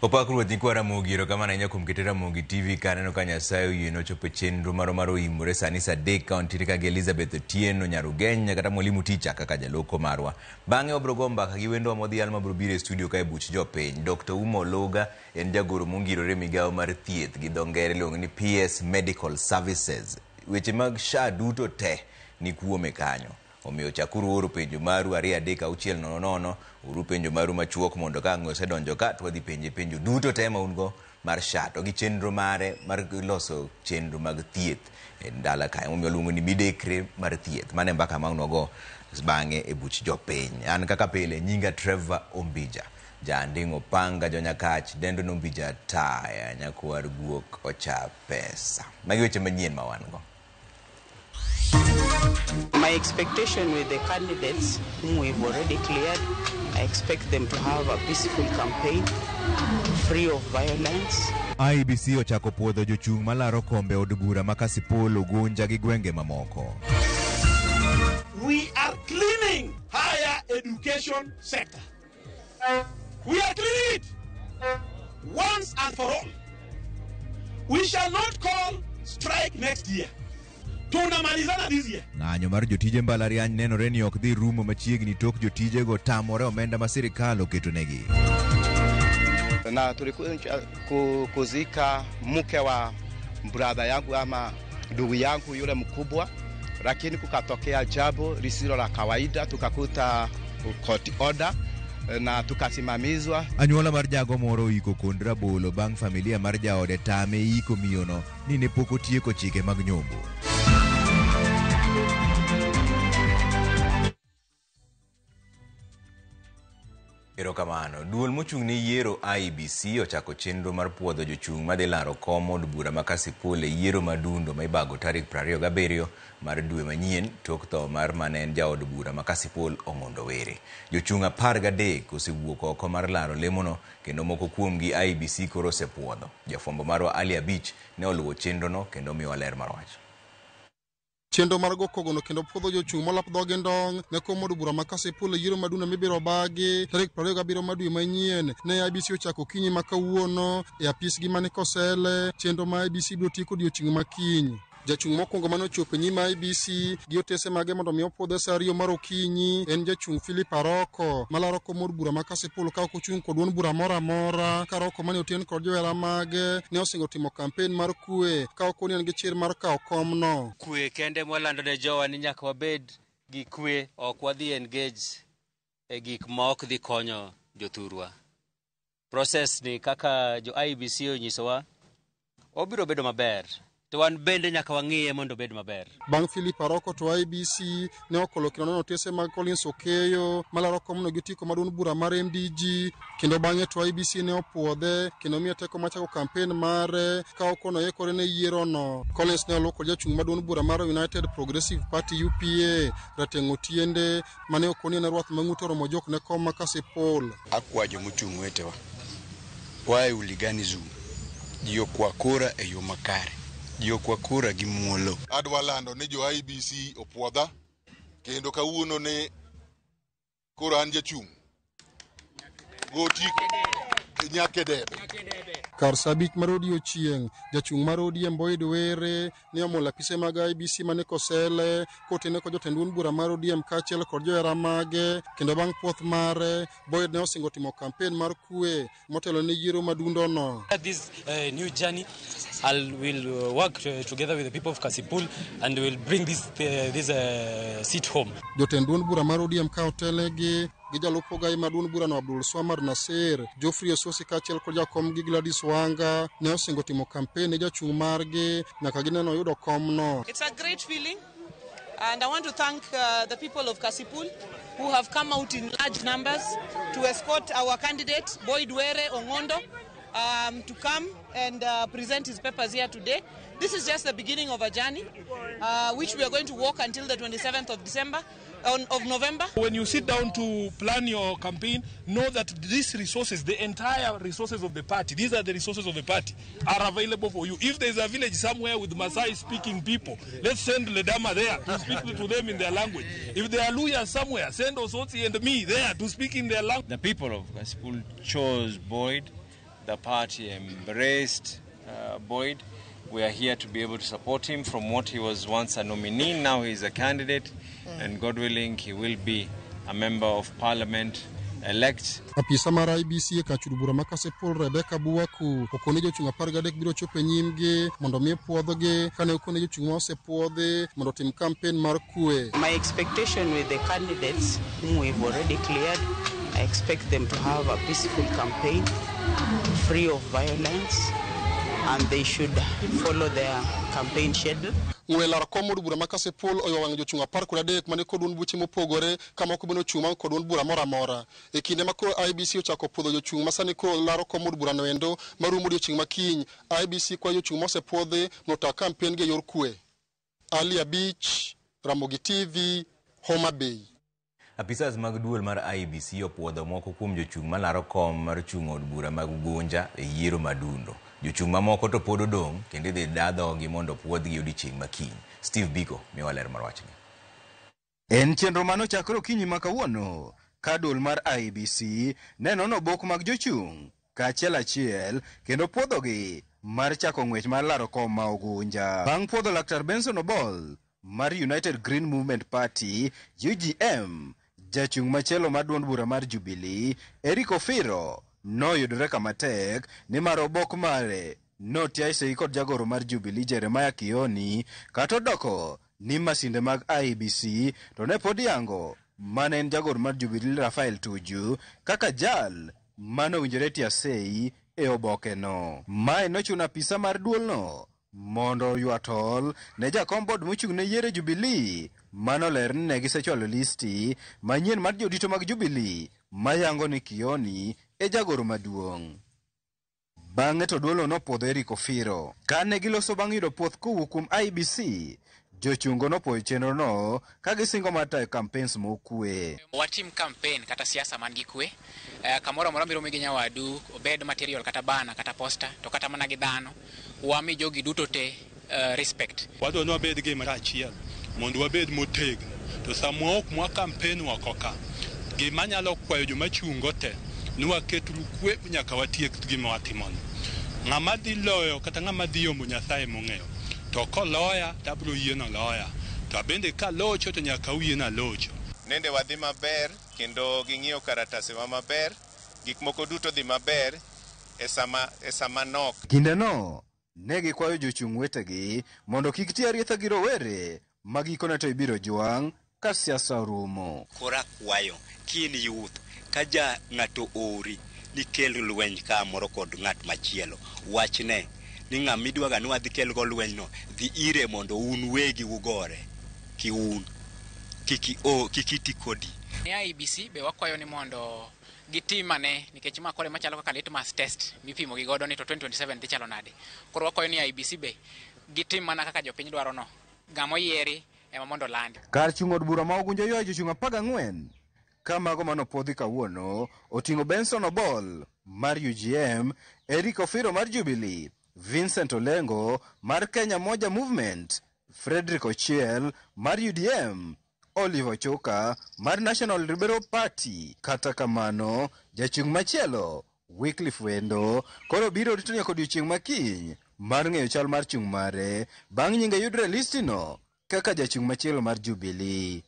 Opak Ruoth nyikwa Ramogi, erokamano ahinya kuom kete Ramogi TV ka aneno ka Nyasaye oyie nochopo e chenro marwa mar oimore sani saa 3 ka wantiere ka gi Elizabeth Otieno Nyarugenya kata mwalimu ticha kaka jaloko marwa. Bang'e wabiro go mbaka gi wendwa modhial mabiro biro e studio ka e buch jopiny. Dr. Uma Oluga en jagoro mongirore e migawo mar thieth gi dho ngere iluongo ni PS Medical Services. Weche mag SHA duto te ni kuome kanyo. Omiyo chakuru oro penjo maru 2 3 6 0 0, uru penjo maru machuok mondo ka ang' osedonjo ka to wadhi penje penjo duto te ma un go mar SHA to gi chenro mare mar loso chenro mag thieth e dala kae. Emomiyo waluongo ni midekre mar thieth. Mano e mbaka ma ang' nwago bang'e e buch jopiny. An kaka pile nyinga Trevor Ombija. Janding' Opanga Jonyakach dendo Nombija Taya nyakwar guok ocha pesa. Magi weche manyien ma wan go. My expectation with the candidates whom we've already cleared, I expect them to have a peaceful campaign, free of violence. IEBC ochako puodho jochung' malaro kombe od bura ma Kasipul, Ugunja gi gwenge mamoko. We are cleaning higher education sector. We are cleaning it once and for all. We shall not call strike next year. Tunamalizana this year. Ng'anyo mar jotije mbalariany nenore ni ok dhi rumo machiegni tok jotijego tamore omenda ma sirikal oketonegi. Na tulikuja kuzika mke wa brother yangu ama ndugu yangu yule mkubwa, lakini kukatokea jambo lisilo la kawaida, tukakuta court order na tukasimamizwa. Anyuola mar jago moro oiko kond rabolo bang' familia mar jaode tame iko miyono ni ne pok otieko chike mag nyombo. Erokamano. Duol mochung' ne yiero IEBC ochako chenro mar puodho jochung' madhi laro kom od bura ma Kasipul e yiero madundo ma ibago tarik 27 mar dwe manyien tok tho mar mane en jaod bura ma Kasipul Ong'ondo Were. Jochung' 13 osewuok oko mar laro lemono kendo moko kuomgi IEBC koro osepuodho. Jafwambo marwa Ali Abich ne oluwo chenrono kendo miyowa ler mar wach. Chenro mar go kogono kendo puodho jochung' molap dhogi ndong' ne kom od bura ma Kasipul e yiero madundo mibiro bagi tarik 27 mar dwe manyien ne IEBC ochako okinyi ma kawuono e apisgi mani Kosele. Chenro ma IEBC biro tieko odiochieng' ma kiny. Jachung' mokwongo mane ochopo e nyim IEBC gi otese mage mondo mi opuodhe sa 2 mar okinyi en jachung' Philip Aroko malaro kom od bura ma Kasipul ka ok ochung' kod duond bura moro amora. Ka Aroko mane oten kod johera mage ne osingo timo kampen mar kwe ka ok en gi chir mar kawo komno. Kwe kende mwalando ne jowa ni nyaka wabed gi kwe, ok wadhi engage e gik ma ok dhi konyo jothurwa. Process ni kaka jo IEBC onyisowa obiro bedo maber. To wan bende nyaka wang'iye mondo obed maber. Bang' Philip Aroko to IEBC ne okolo kendo nono otese mag Collins Okeyo malaro komno gi otiko mar duond bura mar MDG kendo bang'e to IEBC ne opuodhe kendo miye teko mar chako kampen mare ka okono ikore ne yierono. Collins ne oluw kod jachung' mar duond bura mar United Progressive Party UPA Rateng' Otiende mane okoni en rwath ma ng'ute oromo jok ne kom ma Kasipul. Akwa jomochung' wetewa, wae hooliganism, ji okwa kura e yo makare. Ji okwa kura gi muolo. Adwa lando ni jo IEBC opuodha kendo kawuono ne koro an jachung' gotiko nyaka e debe. Kar sa 5 mar odiechieng', jachung' mar ODM Boyd Were ne omulo apise mag IEBC mane Kosele kotene kod jotend duond bura mar ODM kaachiel kod johera mage, kendo bang' puoth mare, Boyd ne osingo timo kampen mar kwe motelo ne yiero madundono. This new journey, I will work together with the people of Kasipul and will bring this seat home. Jotend duond bura mar ODM ka otelegi gi jalup ogai mar duond burano Abdul Swamad Nasir, Geoffrey Osotsi kaachiel kod jakom gi Gladys Wanga ne osingo timo kampen ne jachung' margi nyaka gineno yudo komno. It's a great feeling, and I want to thank the people of Kasipul who have come out in large numbers to escort our candidate Boyd Were Ong'ondo to come and present his papers here today. This is just the beginning of a journey, which we are going to walk until the 27th of December, of November. When you sit down to plan your campaign, know that these resources, the entire resources of the party, these are the resources of the party, are available for you. If there's a village somewhere with Maasai-speaking people, let's send Ledama there to speak to them in their language. If there are Luyas somewhere, send Osotsi and me there to speak in their language. The people of Kasipul chose Boyd. The party embraced Boyd. We are here to be able to support him from what he was once a nominee. Now he is a candidate, and God willing, he will be a member of parliament elect. Apisa mar IEBC e kar bura ma Kasipul Rebecca Buaku okone jochung' 13 biro chopo e nyimgi mondo mi puodhgi kane okone jochung' ma osepuodhi mondo otim kampen mar kwe. My expectation with the candidates whom we've already cleared, I expect them to have a peaceful campaign, free of violence, and they should follow their campaign schedule. Ng'we lar kom od bura ma Kasipul oywa wang' jochung' 13 mane kod duond buche mopogore ka moko bende ochung' maonge kod duond bura moro amora. E kinde ma koro IEBC ochako puodho jochung' ma sani koro laro kom od burano endo marumo odiechieng' ma kiny, IEBC kwayo jochung' mosepuodhi mondo ota kampen gi e yor kwe. Ali Abich, Ramogi TV, Homa Bay. Apisas mag duol mar IEBC opuodho moko kuom jochung' malaro kom mar chung' od bura mag Ugunja e yiero madundo. Jochung' mamoko to pod odong' kendo idhi da dhogi mondo opuodhgi odiechieng' ma kiny. Steve Biko miwa ler mar wachni. En chenro mane ochakore okinyi ma kawuono ka duol mar IEBC ne nono obok mag jochung' kaachiel achiel kendo puodhogi mar chako ng'wech mar laro kom ma Ugunja. Bang' puodho Laktar Benson Obol mar United Green Movement Party UGM, jachung' machielo mar duond bura mar Jubilee Eric Ofiro noyudore kama tek nimar obok mare notiae sei kod jagoro mar Jubilee Jeremiah Kioni kata odoko ni masinde mag IEBC to ne pod yango mane en jagoro mar Jubilee Rafael Tuju kaka jal manowinjore tia sei e obokeno. Mae nochuno apisa mar duolno mondo oywa tol ne jakom bod mochung' ne yiero Jubilee manoler ni ne gisechwalo listi manyien mar jodito mag Jubilee mayango ni Kioni e jagoro maduong'. Bang'e to duolo nopuodho Eric Ofiro. Kane giloso bang' yudo puoth kowuok kuom IEBC, jochungo nopuoyo chenrono ka gisingo mar tayo campaigns mokwe. Watim campaign kata siasa man gi kwe. Kamoro amora miromo gi nyawadu, obed material kata bana kata poster, to kata mana gi dhano, wami jogi duto te respect. Wadwa ni wabed gimoro achiel mondo wabed motegno. To sama ok mwa campaign oko ka, gima nyalo kwayo joma chungo te ni waketuru kwe nyaka watiek gima watimono. Ng'ama dhi loyo kata ng'ama dhi yombo Nyasaye mong'eyo. To koloya to abiro yieno loya. To bende kalocho to nyaka uyiena locho. Nende wadhi maber kendo ging'iyo karatasewa maber, gik moko duto dhi maber e sama nok. Kindeno ne gikwayo jochung' wetegi mondo kik ti arietha gi rowere ma gikone to ibiro jwang' ka siasa orumo. Koro akwayo kin youth ka ja ng'ato ori ni kel lweny kamoro kod ng'at machielo, wachne ni ng'ama idwaga ni wadhi kelgo lwenyno, dhi ire mondo un wegi ugore kiun, kik iti kodi. Ne IEBC be wakwayo ni mondo gitim ane nikech ma kore machalo kaka litmus test mipimo gi godo ni to 2027 dhi chalo nade. Koro wakwayo ni IEBC be gitim mana kaka jopiny dwaro no. Ng'ama oyieri ema mondo olandi. Kar chung' od bura ma Ugunja ywayo jochung' 14 ka mago manopuodhi kawuono oting'o Benson Obol mar UGM, Eric Ofiro mar Jubilee, Vincent Olengo mar Kenya Moja Movement, Frederick Ochiel mar UDM, Oliver Ochoka mar National Liberal Party. Kata kamano, jachung' machielo Wycliffe Wendo koro biro rito nyaka odiochieng' ma kiny mar ng'eyo chal mar chung' mare bang' nyinge yudre e listino kaka jachung' machielo mar Jubilee.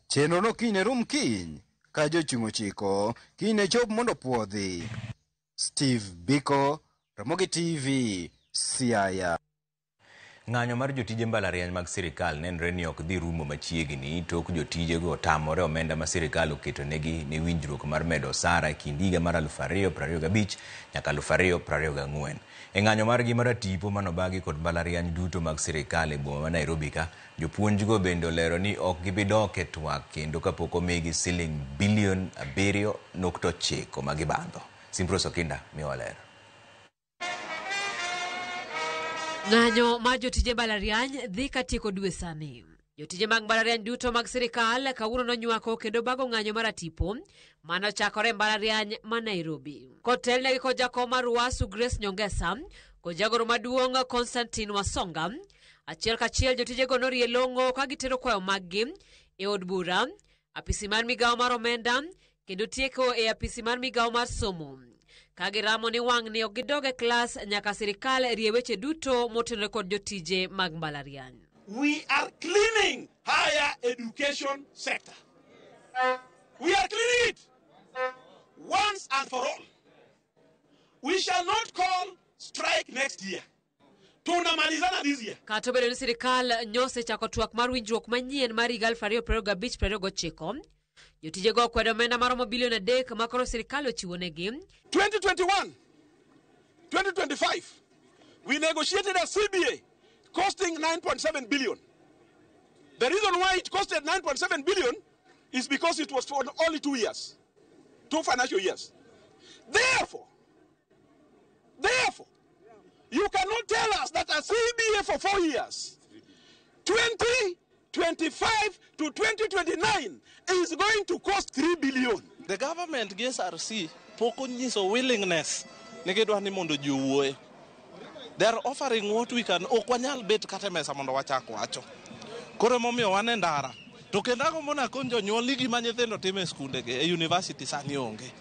Chenro no kiny ne rum kiny ka jochung' 9 kiny ne chop mondo puodhi. Steve Biko, Ramogi TV, Siaya. Ng'anyo mar jotije mbalariany mag sirikal nenre ni ok dhi rumo machiegni tok jotijego otamore omenda ma sirikal oketo negi ne winjruok mar medo osara e kind higa mar 2025 nyaka 2024. E ng'anyo margi mar tipo manobagi kod mbalariany duto mag sirikal e boma ma Nairobi ka, jopuonjgo bende olero ni ok gibi dok e twak kendo kapok omigi siling bilion 7.9 ma gibandho. Simprose Okinda miyowa ler. Ng'anyo mar jotije mbalariany dhi ka tieko dwe sani. Jotije mag mbalariany duto mag sirikal kawuono nonywako kendo bago ng'anyo mar atipo manochakore e mbalariany ma Nairobi. Kotelnegi kod jakom mar UASU Grace Nyongesa kod jagoro maduong' Constantine Wasonga, achiel kachiel jotijego norie long'o ka gitero kwayo maggi e od bura, apisi mar migawo mar omenda kendo tieko e apisi mar migawo mar somo. Ka giramo ni wang'ni ok gidog e klas nyaka sirikal rie weche duto motenore kod jotije mag mbalariany. We are cleaning higher education sector. We are cleaning it once and for all. We shall not call strike next year. Tunamalizana this year. Kata obedo ni sirikal nyosechako twak mar winjruok manyien mar higa 2025-2029, jotijego okwedo omenda maromo bilion 3 ma koro sirikal ochiwonegi. 2021-2025, we negotiated a CBA costing 9.7 billion. The reason why it costed 9.7 billion is because it was for only 2 years, 2 financial years. Therefore, you cannot tell us that a CBA for 4 years, 2025 to 2029, is going to cost 3 billion. The government gi SRC pok onyiso willingness ni gidwa ni mondo ji owuoye. They are offering what we can, ok wanyal bet kata e mesa mondo wachak wacho. Koro emomiyo wan e ndara. To kendo agombo ni akony jonyuol ni gima nyithindo timo e skundegi, e university sani onge.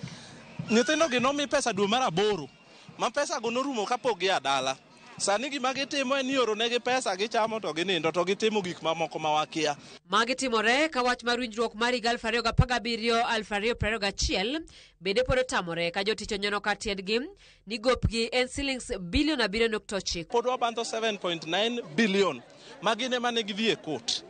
Nyithindo gi nomi pesa dwe mar 8, ma pesa go norumo kapok gia dala. Sani gima gitimo en ioro negi pesa, gichamo to ginindo, to gitimo gik mamoko ma wakia. Magi timore ka wach mar winjruok mar higa 2017-2021 bende pod otamore ka jotich onyono kar tiendgi ni gopgi en silings bilion 7.9. Pod wabandho 7.9 billion ma gin ema ne gidhi e court.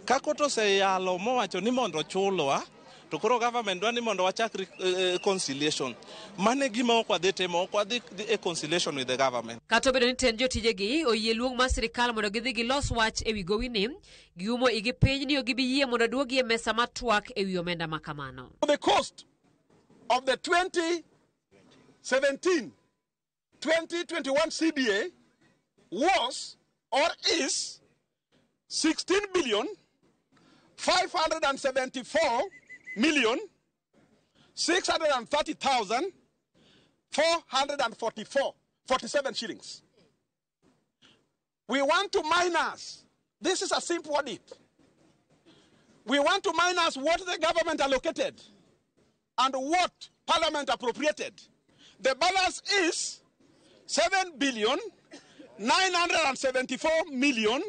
Ka court oseyalo mowacho ni mondo chulwa, to koro government dwa ni mondo wachak reconciliation. Mano e gima ok wadhi timo, ok wadhi e conciliation with the government. Kata obedo ni tend jotijegi oyie luong mar sirikal mondo gidhi gilos wach ewi gowini, giumo igi piny ni ok gibi yie mondo duogi e mesa mar twak ewi omenda ma kamano. The cost of the 2017-2021 CBA was or is 16 billion 574 million 630,444 47 shillings. We want to minus. This is a simple audit. We want to minus what the government allocated and what Parliament appropriated. The balance is 7 billion 974 million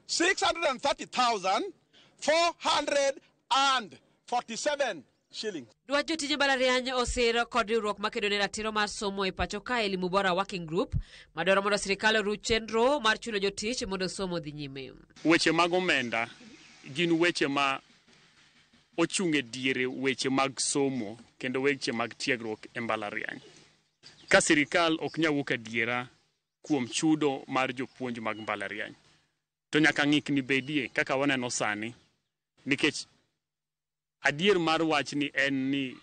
630,447 shillings. Dwach jotije mbalariany osir kod riwruok makedo ne ratiro mar somo e pacho ka Elimu Bora Working Group madwaro mondo sirikal oruch chenro mar chulo jotich mondo somo odhi nyime. Weche mag omenda gin weche ma ochung' e diere weche mag somo kendo weche mag tiegruok e mbalariany. Ka sirikal ok nyal wuok adiera kuom chudo mar jopuonj mag mbalariany, to nyaka ng'ikni bedie kaka waneno sani, nikech adier mar wachni en ni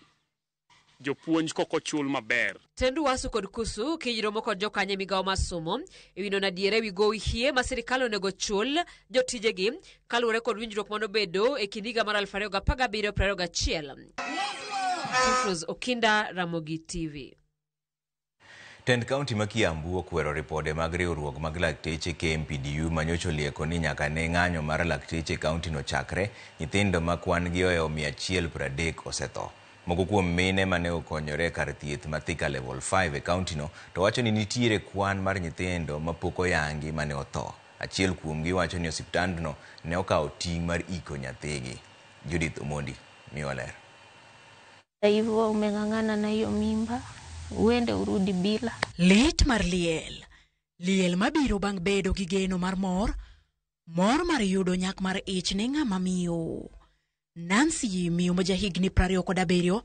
jopuonj kok ochul maber. Tend UASU kod KUSU kiny romo kod jokanyo e migawo mar somo e wi nono adiera ewi gowi hie ma sirikal onego chul jotijegi kaluwore kod winjruok manobedo e kind higa mar 2017-2021. Simfrose Okinda, Ramogi TV. Tend kaunti ma Kiambu okwero ripode mag riwruok mag lakteche KMPDU manyocha olieko ni nyaka ne ng'anyo mar lakteche e kaunti no chakre, nyithindo ma kwan gi ohewo 130 osetho. Moko kuom mine mane okonyore e kar thieth ma Thika Level 5 e kaontino to wacho ni nitiere kwan mar nyithindo mapok oyangi mane otho. Achiel kuomgi wacho ni osiptandno ne okawo ting' mar iko nyathigi. Judith Omondi miyowa ler. Hivyo umeng'ang'ana na hiyo mimba, uende urudi bila. Lit mar liel. Liel mabiro bang' bedo gi geno mar mor, mor mar yudo nyak mar ich ne ng'ama miyo. Nancy, miyo ma jahigni 27,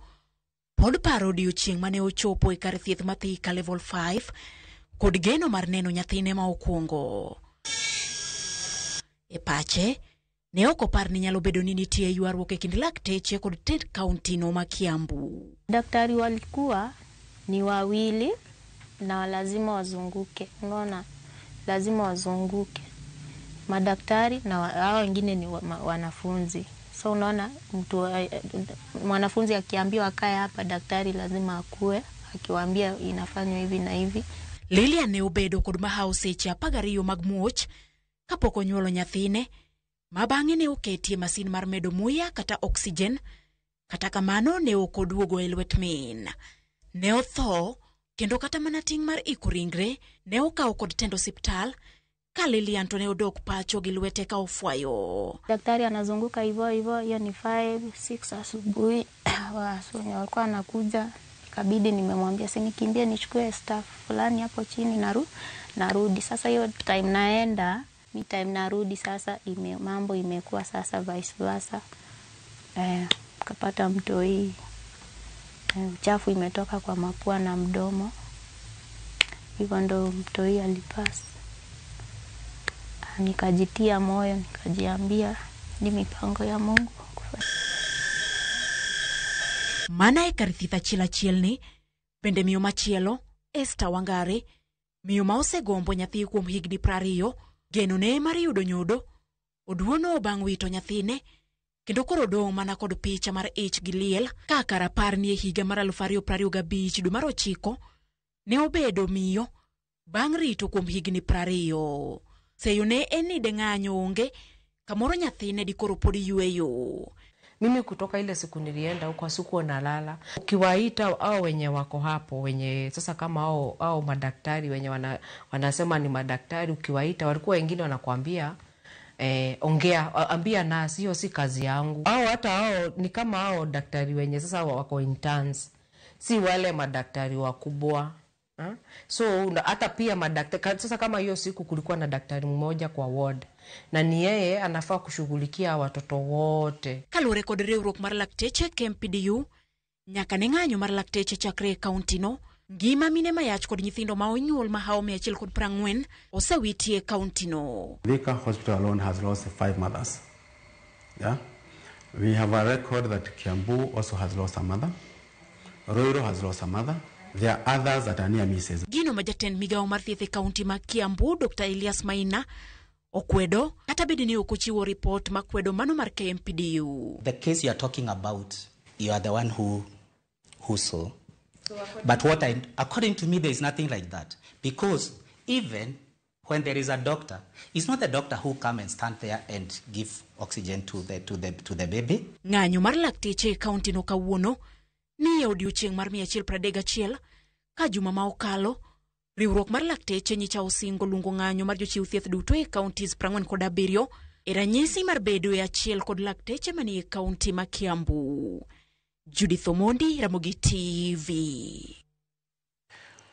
pod paro odiochieng' mane ochopo e kar thieth ma Thika Level 5 kod geno mar neno nyathine ma okwongo. E pache, ne ok opar ni nyalo bedo ni nitie ywaruok e kind lakteche kod tend kaunti no ma Kiambu. Daktari walikuwa ni wawili na lazima wazunguke, unaona, lazima wazunguke madaktari na hao wengine ni wanafunzi. So unaona mtu mwanafunzi akiambiwa akae hapa, daktari lazima akue akiwaambia inafanywa hivi na hivi. Lilian ne obedo kod mahawo seche 12 mag muoch kapok onyuolo nyathine, ma bang'e ne oketie masin mar medo muya kata oxygen. Kata kamano ne ok oduogo e lwet min. Ne otho kendo kata mana ting' mar iko ringre ne okawo kod tend osiptal, ka Lilian to ne odok pacho gi lwete ka ofwayo. Daktari anazunguka hivyo hivyo, hiyo ni 5 6 asubuhi wenye walikuwa wanakuja, ikabidi nimemwambia si nikimbie nichukue staff fulani hapo chini narudi. Sasa hiyo time naenda, mi time narudi sasa mambo imekuwa sasa vice versa. Kapata mtoi, uchafu imetoka kwa mapua na mdomo. Hivyo ndo mtoi alipasi. Nikajitia moyo, nikajiambia ni mipango ya Mungu. Mana e kar thieth achiel achiel ni, bende miyo machielo, Esther Wangare, miyo ma osegombo nyathi kuom higni 20, geno ne mar yudo nyodo, oduono bang' wito nyathine, kendo koro odong' mana kod picha mar ich gi liel kaka rapar ni e higa mar 2025 dwe mar 9 ne obedo miyo bang' rito kuom higni 20. Seyo ne en ni de ng'anyo onge, kamoro nyathine dikoro pod yweyo. Mimi kutoka ile siku nilienda huko sikuwa nalala. Ukiwaita hao wenye wako hapo, wenye sasa kama hao madaktari wenye wanasema ni madaktari, ukiwaita walikuwa wengine wanakuambia ongea, ambia nasi, hiyo si kazi yangu. Hao hata hao ni kama hao daktari wenye sasa wako interns, si wale madaktari wakubwa. So hata pia madaktari sasa, kama hiyo siku kulikuwa na daktari mmoja kwa ward na ni yeye anafaa kushughulikia watoto wote. Kaluwore kod riwruok mar lakteche KMPDU, nyaka ne ng'anyo mar lakteche chakre e kaunti no, ngima mine mayach kod nyithindo ma onyuol mahawo 140 osewiti e kaunti no. Thika Hospital alone has lost 5 mothers. Yeah? We have a record that Kiambu also has lost a mother. Ruiru has lost a mother. There are others that are near misses. Gino ma jatend migawo mar thieth e kaunti ma Kiambu, Dr. Elias Maina, okwedo kata bed ni ok ochiwo ripot makwedo mano mar KMPDU. The case you are talking about, you are the one who saw. But what according to me, there is nothing like that. Because even when there is a doctor, it's not the doctor who come and stand there and give oxygen to the baby. Ng'anyo mar lakteche e kaunti no kawuono ni e odiochieng' mar 131 ka juma ma okalo, riwruok mar lakteche nyicha osingo luongo ng'anyo mar jochiw thieth duto e counties 47 e ranyisi mar bedo e achiel kod lakteche manie kaunti ma Kiambu. Judith Omondi, Ramogi TV.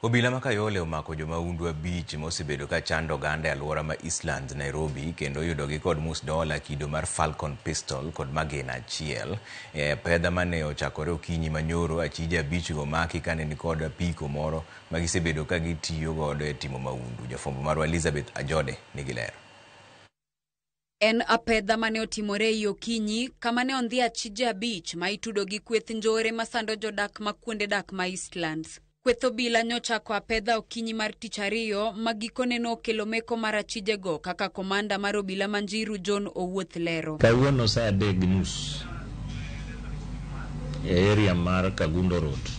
Obila ma Kayole omako jomahundu 5 mosebedo ka chando oganda e alwora ma Eastlands, Nairobi, kendo oyudogi kod mus dola kido mar Falcon Pistol kod magina achiel. E pedha mane ochakore okinyi manyoro, achije 5 go omaki kane nikod apiko moro ma gisebedo ka gitiyo godo e timo mahundu. Jafwambo marwa Elizabeth Ajode nigi ler. En apedha mane otimore ei okinyi kama ne ondhi achije 5 ma itudo gi kweth njore masando jodak ma kuonde dak ma Eastlands. Kweth obila nyochako apedha okinyi mar tich ariyo ma gikone nokelo meko mar achijego kaka komanda mar obila ma Njiru John Owuoth lero. Kawuono saa 3:30 e area mar Kagundo Road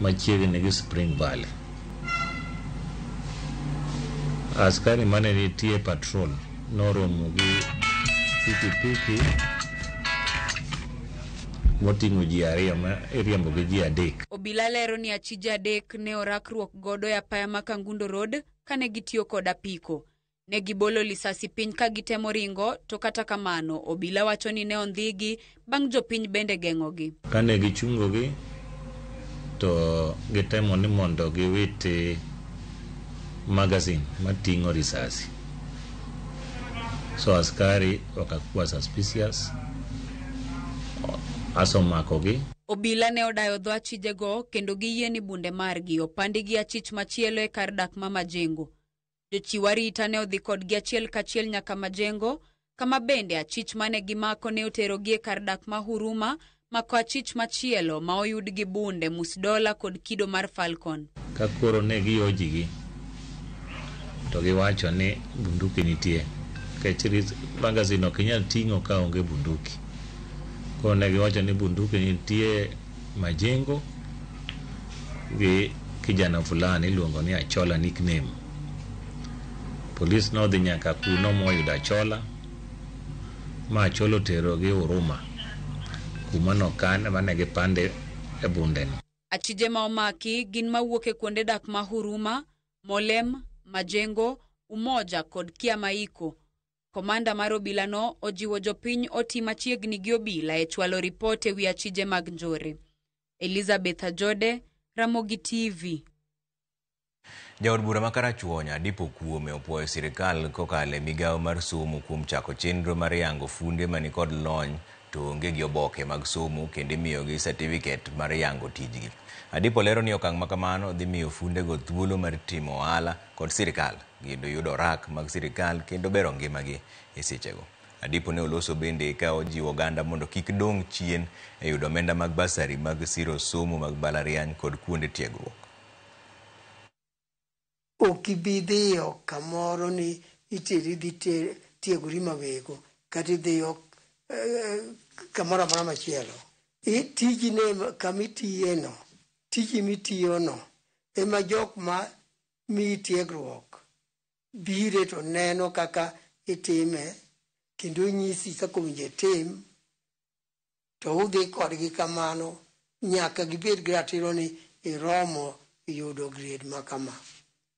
machiegni gi Spring Valley, askari mane nitie patrol noromo gi pikipiki Moting'o ji ariyo ma iriembo gi ji adek. Obila lero ni achije adek ne orakruok godo e apaya ma Kangundo Road kane gitiyo kod apiko. Ne gibolo lisasi piny ka gitemo ringo, to kata kamano obila wacho ni ne ondhigi bang' jopiny bende geng'ogi. Kane gichungogi to gitemo ni mondo giwit magazine mating'o risasi. So askari wakakuwa suspicious aso makogi. Obila ne odayo dho achijego kendo giyie ni bunde margi opandi gi achich machielo e kar dak ma Majengo. Jochiw arita ne odhi kodgi achiel kachiel nyaka Majengo, kama bende achich mane gimako ne oterogi e kar dak ma Huruma, mako achich machielo ma oyud gi bunde, musdola kod kido mar Falcon. Ka koro ne giojigi to giwacho ni bunduki nitie. Nikech magazine ok inyal ting'o ka onge bunduki. Koro ne giwacho ni bunduki nitie Majengo gi kijana fulani iluongo ni Achola nickname. Polis nodhi nyaka kuno moyudo Achola, ma Achola oterogi Huruma kuma nokan mane gipande e bundeno. Achije ma omaki gin mawuok e kuonde dak ma Huruma, Molem, Majengo, Umoja kod Kiamaiko. Komanda mar obilano ojiwo jopiny oti machiegni gi obila e chwalo ripot ewi achije mag njore. Elizabeth Ajode, Ramogi TV. Jaod bura ma Karachuonyo Adipo Kuome opuoyo sirikal kokalo e migawo mar somo kuom chako chenro mar yango funde manikod lony to onge gi oboke mag somo kendo imiyogi satifiket mar yango tijgi. Adipo lero ni okang' ma kamano dhi miyo fundego thuolo mar timo ohala kod sirikal kendo yudo orak mag sirikal kendo bero ngimagi e sechego. Adipo ne oloso bende ka ojiwo oganda mondo kik dong' chien e yudo omenda mag basari mag siro somo mag mbalariany kod kuonde tiegruok. Ok ibi dhiyo kamoro ni iteri dhi tiegori mawego kata idhiyo kamoro amora machielo. Tiji ne kama itiyeno, tiji mitiyono ema jok ma miyi tiegruok bire to neno kaka itime kendo nyisi kaka owinjo itim, to udhi kodgi kamano nyaka gibed gi ratiro ni iromo yudo grade ma kama.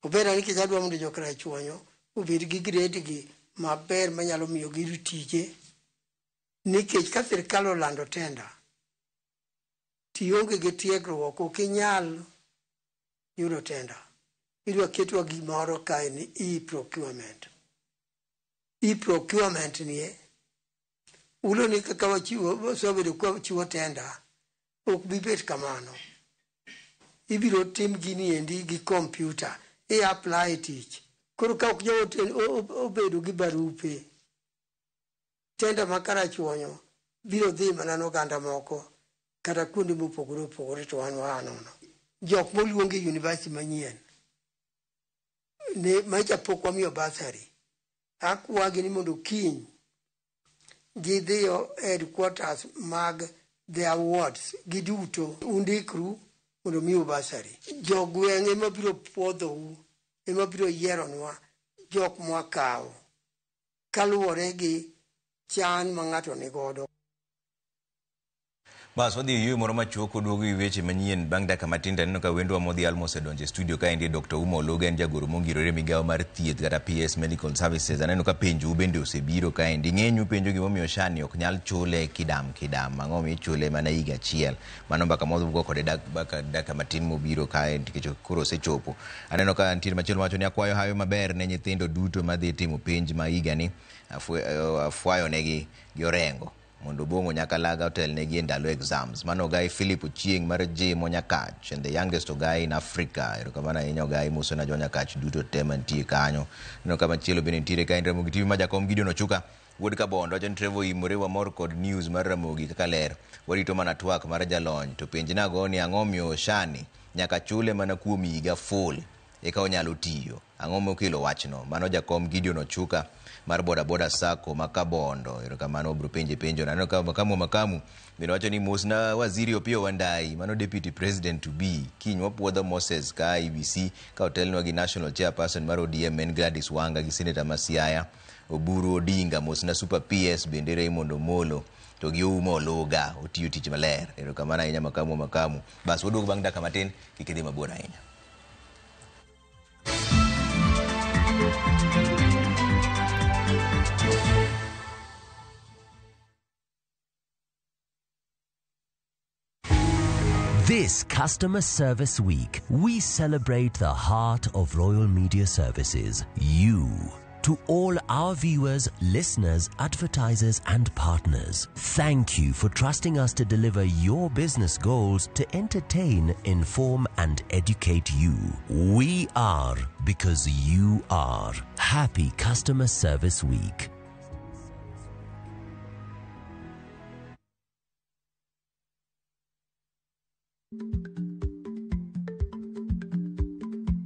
Obeda nikech adwa mondo jo Karachuonyo obed gi grade gi maber manyalo miyo giyud tije, nikech ka sirikal olando tenda tionge gi tiegruok ok inyal yudo tenda. Idwa ketwa gimoro kae ni e-procurement. E-procurement nie ulo ni kaka wachiwo wasebedo ka wachiwo tenda ok bi bet kamano. Ibiro tim gini endi gi kompyuta, i apply tich. Koro ka ok jowo obedo gi barupe, tenda ma Karachuonyo biro dhi mana ne oganda moko kata kuonde mopogore opogore to wan waa nono. Jok moluongi e university manyien ne macha pok wamiyo bursary, akwagi ni mondo kiny gidhiyo headquarters mag their wards giduto undikru mondo miu bursary. Jogweng' ema biro puodhou, ema biro yieronwa jok mwakawo kaluwore gi chan ma ng'ato nigodo. Bas wadhi e yueyo moro machuok oduogo gi weche manyien bang' dakika matin to aneno ka wendwa modhi Almo osedonjo e studio kaendi. Dr. Uma Oluga en jagoro mongirore e migawo mar thieth kata PS Medical Services. Aneno ka penjou bende osebiro kaendi. Ng'enyu penjo gimomiyo SHA ni ok nyal chule kidam kidam. Ang'o momiyo ichule mana higa achiel? Mano mbaka mwadhi kode dakika matin mobiro kae nikech koro osechopo. Aneno ka nitie machielo mawacho ni akwayo hawi maber ne nyithindo duto madhi timo penj ma higani. Afwayo negi gi Orengo mondo Obong'o Nyakalaga otelnegi e ndalo exams. Mano Ogai Philip Ochieng' mar Jimo Nyakach and the youngest Ogai in Africa. Erokamano ahinya Ogai, mosona jo Nyakach duto te mantie kanyo. Aneno ka machielo bende nitiere ka en Ramogi TV ma jakom Gideon Ochuka wuod Kabondo wacho ni Trevor oimore wamor kod news mar Ramogi kaka ler. Warito mana twak mar jalony to penjnago ni ang'o miyo SHA ni nyaka chule mana kuom higa full eka onyalo tiyo. Ang'o mokelo wachno? Mano jakom Gideon Ochuka mar Boda Boda Sacco ma Kabondo. Erokamano obro penje penjo. Aneno ka makamu makamu bende wacho ni mosna Waziri Opiyo Wandayi, mano Deputy President to be. Kiny wapuodho Moses ka IEBC ka otelnwa gi National Chairperson mar ODM en Gladys Wanga gi Senator ma Siaya Oburu Odinga. Mosna Super PS bende Raymond Omolo. To gi Oumo Oluga otiyo tich maler. Erokamano ahinya makamu wa makamu. Bas waduogo bang' dakika matin, kik idhi mabor ahinya. This Customer Service Week, we celebrate the heart of Royal Media Services, you. To all our viewers, listeners, advertisers, and partners, thank you for trusting us to deliver your business goals to entertain, inform, and educate you. We are because you are. Happy Customer Service Week.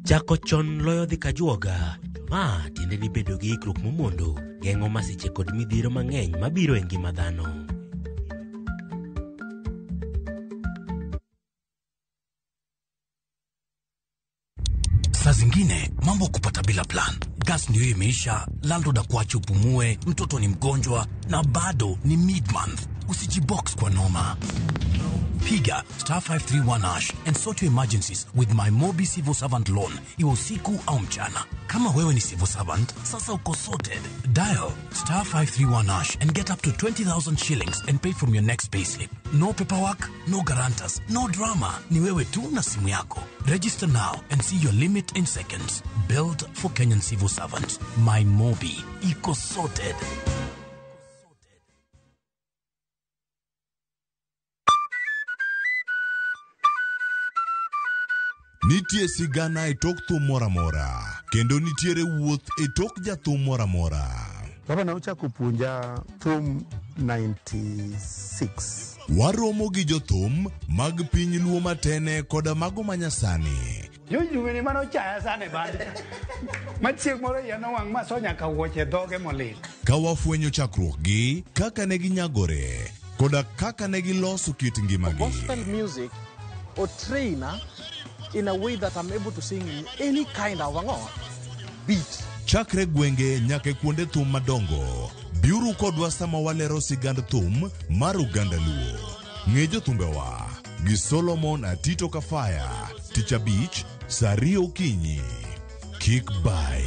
Chako chon loyo dhi kajuoga. Ma tiende ni bedo gi ikruok momondo geng'o masiche kod midhiero mang'eny mabiro e ngima dhano. Saa zingine mambo kupata bila plan. Gas ndio imeisha, landlord akuache upumue, mtoto ni mgonjwa na bado ni mid month. Usijibox kwa noma. Piga star 531 hash and sort your emergencies with my Mobi Civil Servant Loan, iwe usiku au mchana. Kama wewe ni civil servant, sasa uko sorted. Dial star 531 hash and get up to 20,000 shillings and pay from your next payslip. No paperwork, no guarantors, no drama. Ni wewe tu na simu yako. Register now and see your limit in seconds. Built for Kenyan civil servants. My Mobi. Iko sorted. Nitie sigana e tok thum moro amora, kendo nitiere wuoth e tok jathum moro amora. Baba ne ochako puonja thum 96. Waromo gi jothum mag piny Luo matene koda mago manyasani. Jojuweni mane ochaya sana e band cha. Ma chieng' moro iya nowang' ma so nyaka wuoche dhoge molil. Ka wafwenyo chakruokgi, kaka ne ginyagore, koda kaka ne giloso kit ngimagi. Gospel music or trainer in a way that I'm able to sing in any kind of ang'o beat. Chakre gwenge nyaka e kuonde thum madongo, biuru kodwa sama walero sigand thum mar oganda Luo. Ng'e jothumbewa gi Solomon Atito Kafaya, tich abich, saa ariyo okinyi. Kik bai.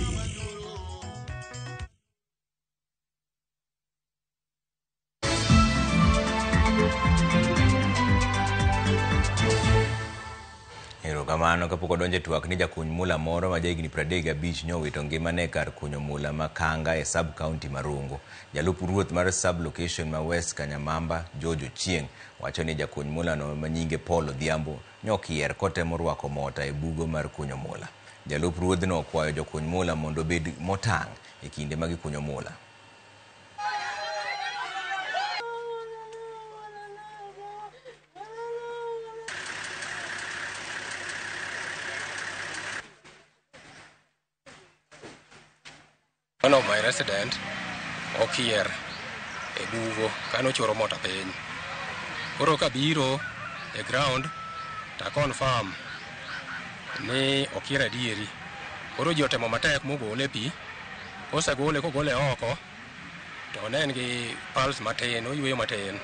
Erokamano kapok odonjo e twak ni jakuny mula moro ma jahigni 35 nyowito ngimane e kar kunyo mula ma Kanga e sub county ma Rongo. Jalup ruoth mar sub location ma West Kanyamamba, George Ochieng, wacho ni jakuny mula no ma nyinge Paul Odhiambo nyokier kotemo rwako mota e bugo mar kunyo mula. Jalup ruodhno okwayo jokuny mula mondo obed motang' e kinde ma gikunyo mula. One of my resident okier e bugo kanochoro mota piny. Koro kabiro e ground ta confirm ni okier adieri. Koro ji otemo matek mogole pi. Kosegole kogole oko to ne en gi pulse matin, oyweyo matin.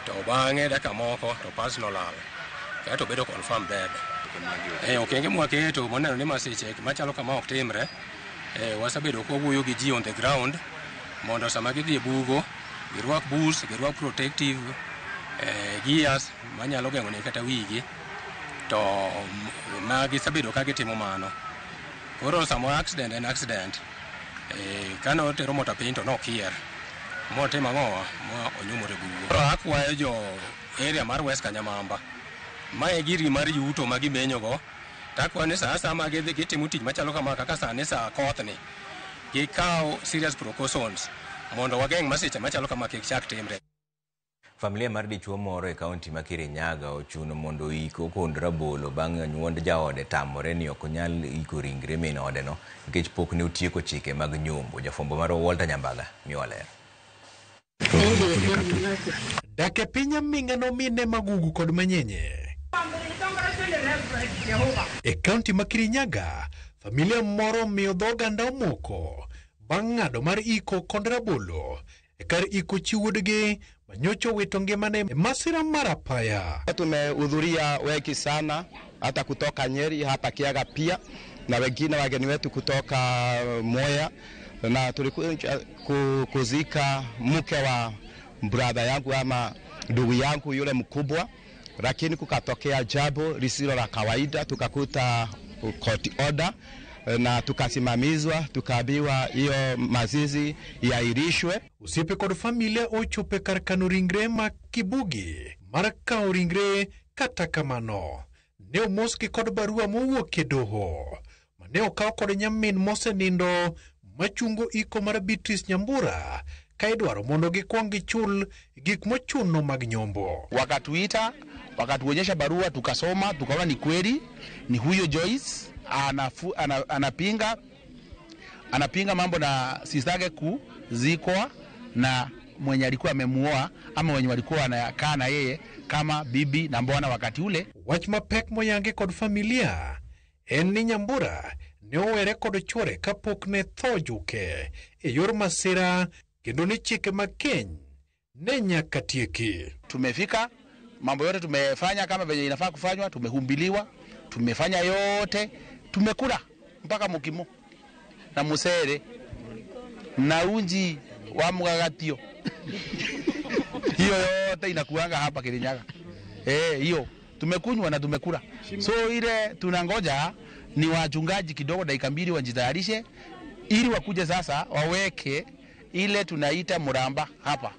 To bang'e dakika moko to pulse nolal. Kaeto obedo confirm dead. E okenge mwaketo moneno ni masiche machalo kama ok timre. Wasebedo kwawuoyo gi ji on the ground mondo sama gidhi e bugo girwak boots, girwak protective gears manyalo geng'o ne kata wigi to ma gisebedo ka gitimo mano. Koro sama accident en accident. Kane otero mota piny to nokier motimo ang'owa ma onyumore bugo. Koro akwayo jo area mar West Kanyamamba mae e girgi mar yuto ma gimenyogo. Takwa ni saa sama gidhi gitimo tich machalo kama kaka sani saa kothni gikaw serious precautions mondo wageng' masiche machalo kama kik chak timre. Familia mar dichuo moro e kaunti ma Kirinyaga ochuno mondo oik okond rabolo bang' anyuond jaode tamore ni ok onyal iko ringre min odeno nikech pok ne otieko chike mag nyombo. Jafwambo marwa Walter Nyambaga miwa ler. Dak e piny aming'a nomine magugu kod manyenye. E kaunti ma Kirinyaga, familia moro miyo dho oganda omoko bang' ng'ado mar iko kond rabolo e kar iko chi wuodgi manyocha owito ngimane e masira mar apaya. Tumehudhuria wengi sana hata kutoka Nyeri hapa Kiaga pia na wengine wageni wetu kutoka Mwea, na tulikuja kuzika mke wa brother yangu ama ndugu yangu yule mkubwa, lakini kukatokea jambo lisilo la kawaida, tukakuta court order na tukasimamizwa, tukaambiwa hiyo mazizi iahirishwe. Osiepe kod familia ochopo e kar kano ringre ma Kibugi mar kawo ringre. Kata kamano ne omosgi kod barua mowuok e doho mane okaw kod nyamin mosenindo machungo iko mar Beatrice Nyambura ka idwaro mondo gikwong gichul gik mochuno mag nyombo. Wakatuita, wakatuonyesha barua, tukasoma, tukaona ni kweli ni huyo Joyce anapinga mambo na sistake kuzikwa na mwenye alikuwa amemuoa ama wenye walikuwa wanakaa na yeye kama bibi na mbwana wakati ule. Wach mapek moyangi kod familia en ni Nyambura ne owere kod chuore kapok ne tho juke e yor masira kendo ni chike mag keny ne nyaka tieki. Tumefika, mambo yote tumefanya kama venye inafaa kufanywa, tumehumbiliwa, tumefanya yote, tumekula mpaka mukimo na musere na unji wa mugagatio. Hiyo yote inakuanga hapa Kirinyaga. Hiyo tumekunywa na tumekula. So ile tunangoja ni wachungaji kidogo dakika mbili wajitayarishe ili wakuje sasa waweke ile tunaita muramba hapa.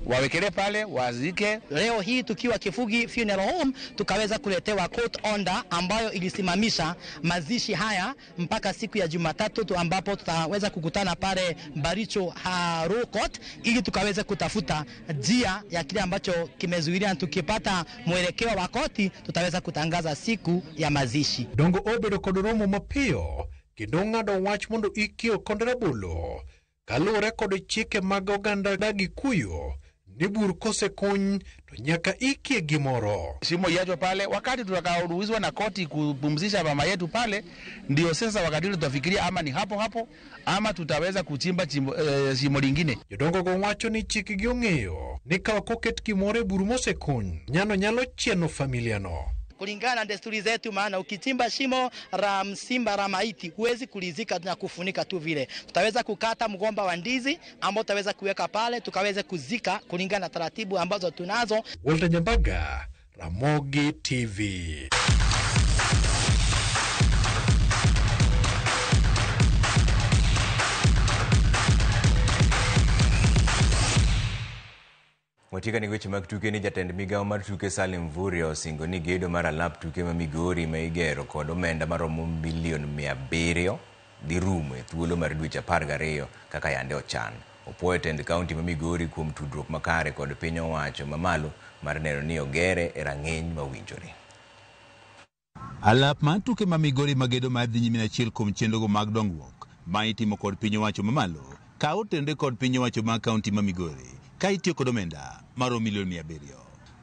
Wawekele pale, wazike. Leo hii tukiwa Kifugi Funeral Home tukaweza kuletewa court order ambayo ilisimamisha mazishi haya mpaka siku ya Jumatatu tu, ambapo tutaweza kukutana pale Baricho Haro Court ili tukaweza kutafuta njia ya kile ambacho kimezuilia. Tukipata mwelekeo wa koti tutaweza kutangaza siku ya mazishi. Dongo obedo kod romo mapiyo kendo ng'ado wach mondo ikio kod rabolo kaluwore kod chike mag oganda Gikuyu ni bur kosekuny to nyaka ikie gimoro. Shimo iachwe pale, wakati tutakaoruhusiwa na koti kupumzisha mama yetu pale, ndio sasa wakati tutafikiria ama ni hapo hapo ama tutaweza kuchimba shimo lingine. Jodongo go wacho ni chikgi ong'eyo ni ka ok oket gimoro e bur mosekuny, nyano nyalo chieno familia no. Kulingana na desturi zetu, maana ukichimba shimo la msimba la maiti huwezi kulizika na kufunika tu vile. Tutaweza kukata mgomba wa ndizi ambao tutaweza kuweka pale tukaweze kuzika kulingana na taratibu ambazo tunazo. Walter Nyambaga, Ramogi TV. Watika ni weche mag tuke ni jatend migawo mar tuke Salim Mvurya osingo ni gedo mar alap tuke ma Migori ma igero kod omenda maromo milion 700 dhi rumo e thuolo mar dweche 12 kaka yande ochan. Opuoyo tend kaunti ma Migori kuom tudruok makare kod piny owacho mamalo mar neno ni ogere e rang'iny mowinjore. Alap mar tuke ma Migori ma gedo mar dhi nyime achiel kuom chenrogo mag dongruok ma itimo kod piny owacho mamalo ka otende kod piny owacho mar kaunti ma Migori ka itiyo kod omenda maromo milion 700.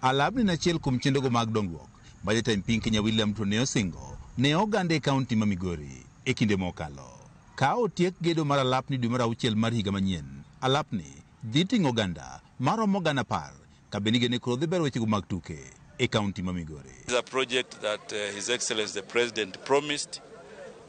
Alapni en achiel kuom chenrogo mag dongruok ma jatend piny Kenya William Ruto ne osingo ne oganda e kaunti ma Migori e kinde mokalo. Ka otiek gedo mar alapni dwe mar auchiel mar higa manyien, alapni dhi ting'o oganda maromo 10,000 ka bende igeno ni koro dhi bero wechego mag tuke e kaunti ma Migori. It's a project that His Excellency the President promised,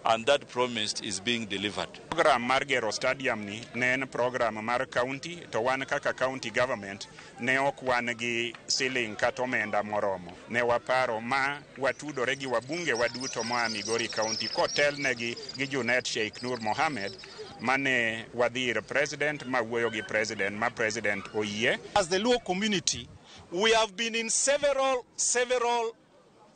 and that promise is being delivered. Program mar gero stadium ni ne en program mar county, to wan kaka county government ne ok wan gi siling kata omenda moromo. Ne waparo ma watudore gi wabunge waduto moa Migori County kotelnegi gi Junet Sheikh Nur Mohamed mane wadhi ir president ma wuoyo gi president ma president oyie. As the Luo community, we have been in several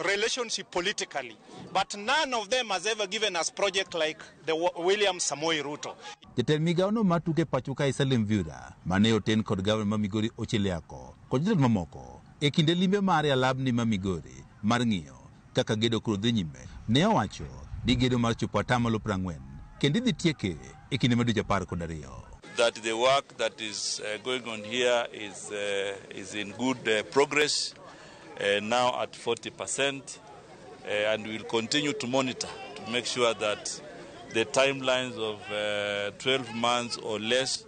relationship politically, but none of them has ever given us project like the William Samoei Ruto. Jatend migawono mar tuke pacho kae Salim Mvurya mane oten kod gavana ma Migori Ochieng Yako kod jotelo mamoko e kinde limbe mare alapni ma Migori mar ng'iyo kaka gedo koro dhi nyime ne owacho ni gedo mar chopo 40% kendo idhi tieke e kinde mar dweche 12. That the work that is going on here is in good progress. Now at 40%, and we'll continue to monitor to make sure that the timelines of 12 months or less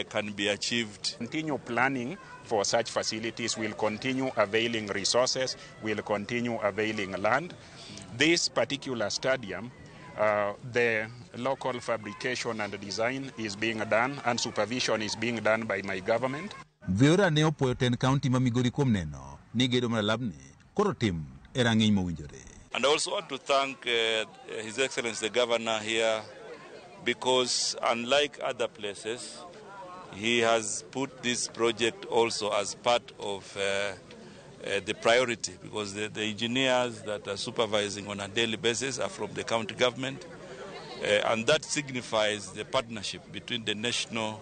can be achieved. Continue planning for such facilities, we'll continue availing resources, we'll continue availing land. This particular stadium, the local fabrication and design is being done and supervision is being done by my government. Viora ne opuoyo tend kaunti ma Migori kuom neno ni gedo mar alapni koro tim e rang'iny mowinjore. And I also want to thank His Excellency the Governor here, because unlike other places, he has put this project also as part of the priority, because the engineers that are supervising on a daily basis are from the county government, and that signifies the partnership between the national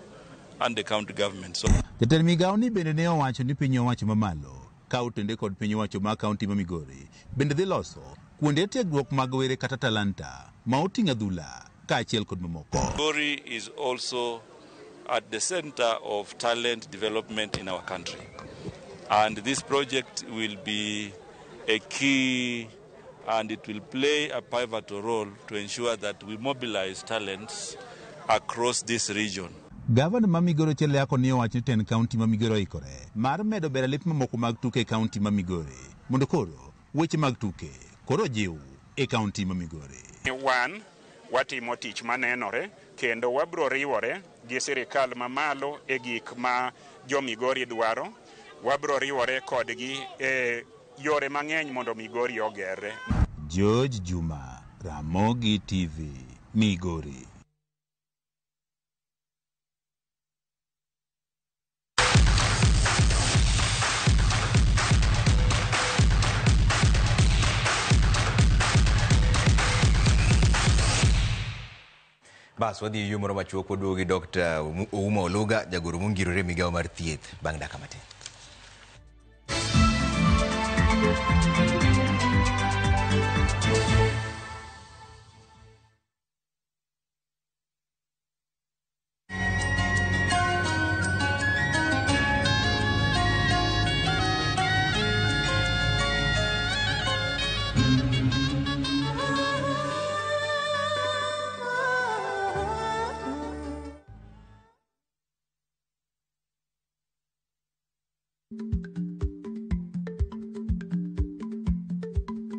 and the county government. So Jatend migao ni bende ne owacho ni piny owacho mamalo ka otende kod piny owacho ma kaunti ma Migori bende dhi loso kuonde tiegruok mag were kata talanta ma oting'o adhula kaachiel kod mamoko. Migori is also at the center of talent development in our country, and this project will be a key, and it will play a pivotal role to ensure that we mobilize talents across this region. Gavana ma Migori Ochieng Yako ne owacho ni tend kaunti ma Migori oikore mar medo bero lep mamoko mag tuke e kaunti ma Migori mondo koro weche mag tuke koro jiw e kaunti ma Migori. Wan watimo tich manenore kendo wabro riwore gi sirikal mamalo e gik ma jo Migori dwaro. Wabro riwore kodgi e yore mang'eny mondo Migori ogerre. George Juma, Ramogi TV, Migori. Bas wadhi e yo moro machuok waduogo gi Dr. Ouma Oluga, jagoro mongirore e migawo mar thieth bang' dakika matin.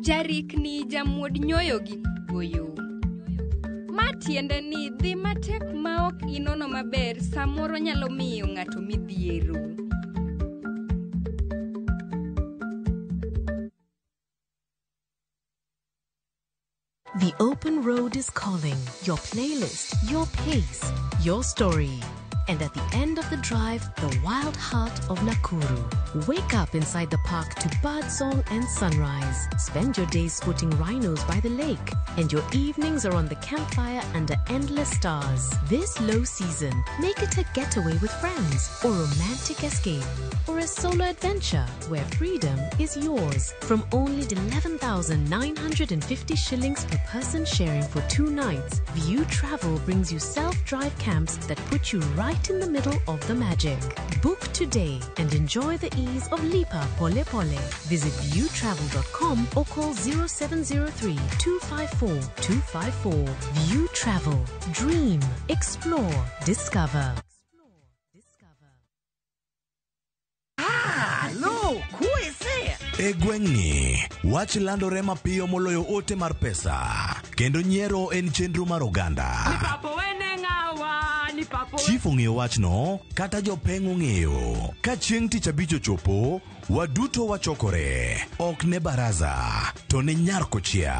Jarikni jamuod nyoyo gi goyo. Ma tiende ni dhi matek ma ok inono maber samoro nyalo miyo ng'ato midhiero. The open road is calling. Your playlist, your pace, your story. And at the end of the drive, the wild heart of Nakuru. Wake up inside the park to birdsong and sunrise. Spend your days spotting rhinos by the lake. And your evenings are on the campfire under endless stars. This low season, make it a getaway with friends, or romantic escape, or a solo adventure where freedom is yours. From only 11,950 shillings per person sharing for 2 nights, View Travel brings you self-drive camps that put you right in the middle of the magic. Book today and enjoy the ease of Lipa Pole Pole. Visit viewtravel.com or call 0703 254 254. View Travel. Dream, explore, discover. Hello, who is it? E gweng'ni, wach landore mapiyo moloyo ote mar pesa, kendo nyiero en chenro mar oganda. Chief ong'eyo wachno, kata jopeng' ong'eyo. Ka chieng' tich abich ochopo, waduto wachokore. Ok ne baraza, to ne nyar kochia.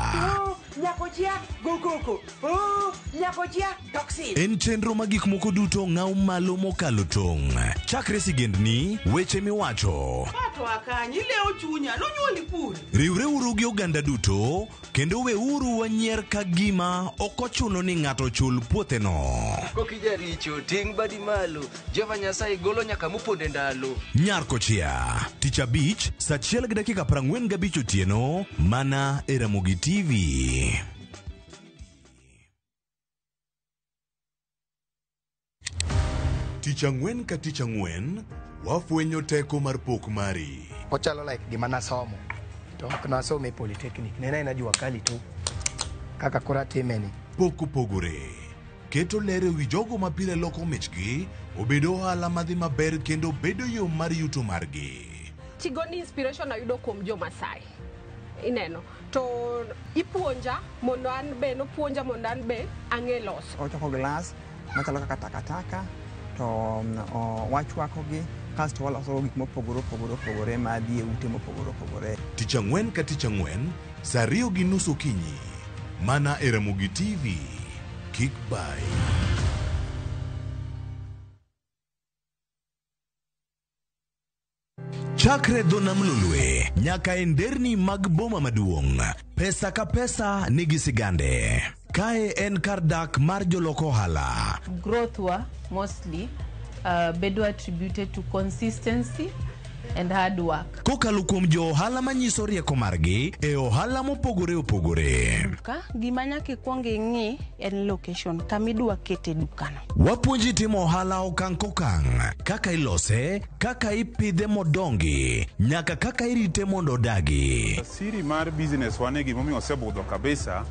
Nyakochia, go koko. Oh, nyakochia, toxin. En chenro ma gik moko duto ng'aw malo mokalo tong'. Chakre sigendni, weche miwacho. Pato akanyi, ilewo chunya, nonyuoli kure. Riwreuru gi oganda duto, kendo weuru wanyier ka gima ok ochuno ni ng'ato chul puotheno. Kokijaricho, ting' badi malo. Jehova Nyasaye golo nyaka moponde ndalo. Nyar kochia, tich abich, saa 1:45 otieno, mana e Ramogi TV. Tich ang'wen ka tich ang'wen, wafwenyo teko mar pok mari. Ochalo like gima nasomo. To ok nasomo e polytechnic. Ne en aena jua kali tu. Kaka koro atime ni. Pok opogore. Keto ler e wi jogo ma pile loko michgi obed ohala madhi maber kendo bedo yo mar yuto margi. Tigo ni inspiration ayudo kuom jo Masai. Ineno. To ipuonja mondo an be nopuonja mondo an be ang'e loso. Ochoko glass machalo kaka takataka to wachwakogi kasto waloso gik mopogore opogore opogore madhi e ute mopogore opogore. Tich ang'wen ka tich ang'wen saa 2:30 okinyi mana e Ramogi TV. Kik bai. Chakre dho nam Lolwe nyaka e nderni mag boma maduong', pesa ka pesa nigi sigande. Kae en kar dak mar jolok ohala. Growth wa mostly bedo attributed to consistency and hard work. Kokalo kuom jo ohala manyiso rieko margi e ohala mopogore opogore. Duka, gima nyaka ikwong ing'i en location, kama idwa kete dukano. Wapuonji timo ohala okang' kokang', kaka ilose, kaka ipidhe modongi, nyaka kaka irite mondo odagi. Siri mar business wa ne gimomiyo osebudho kabisa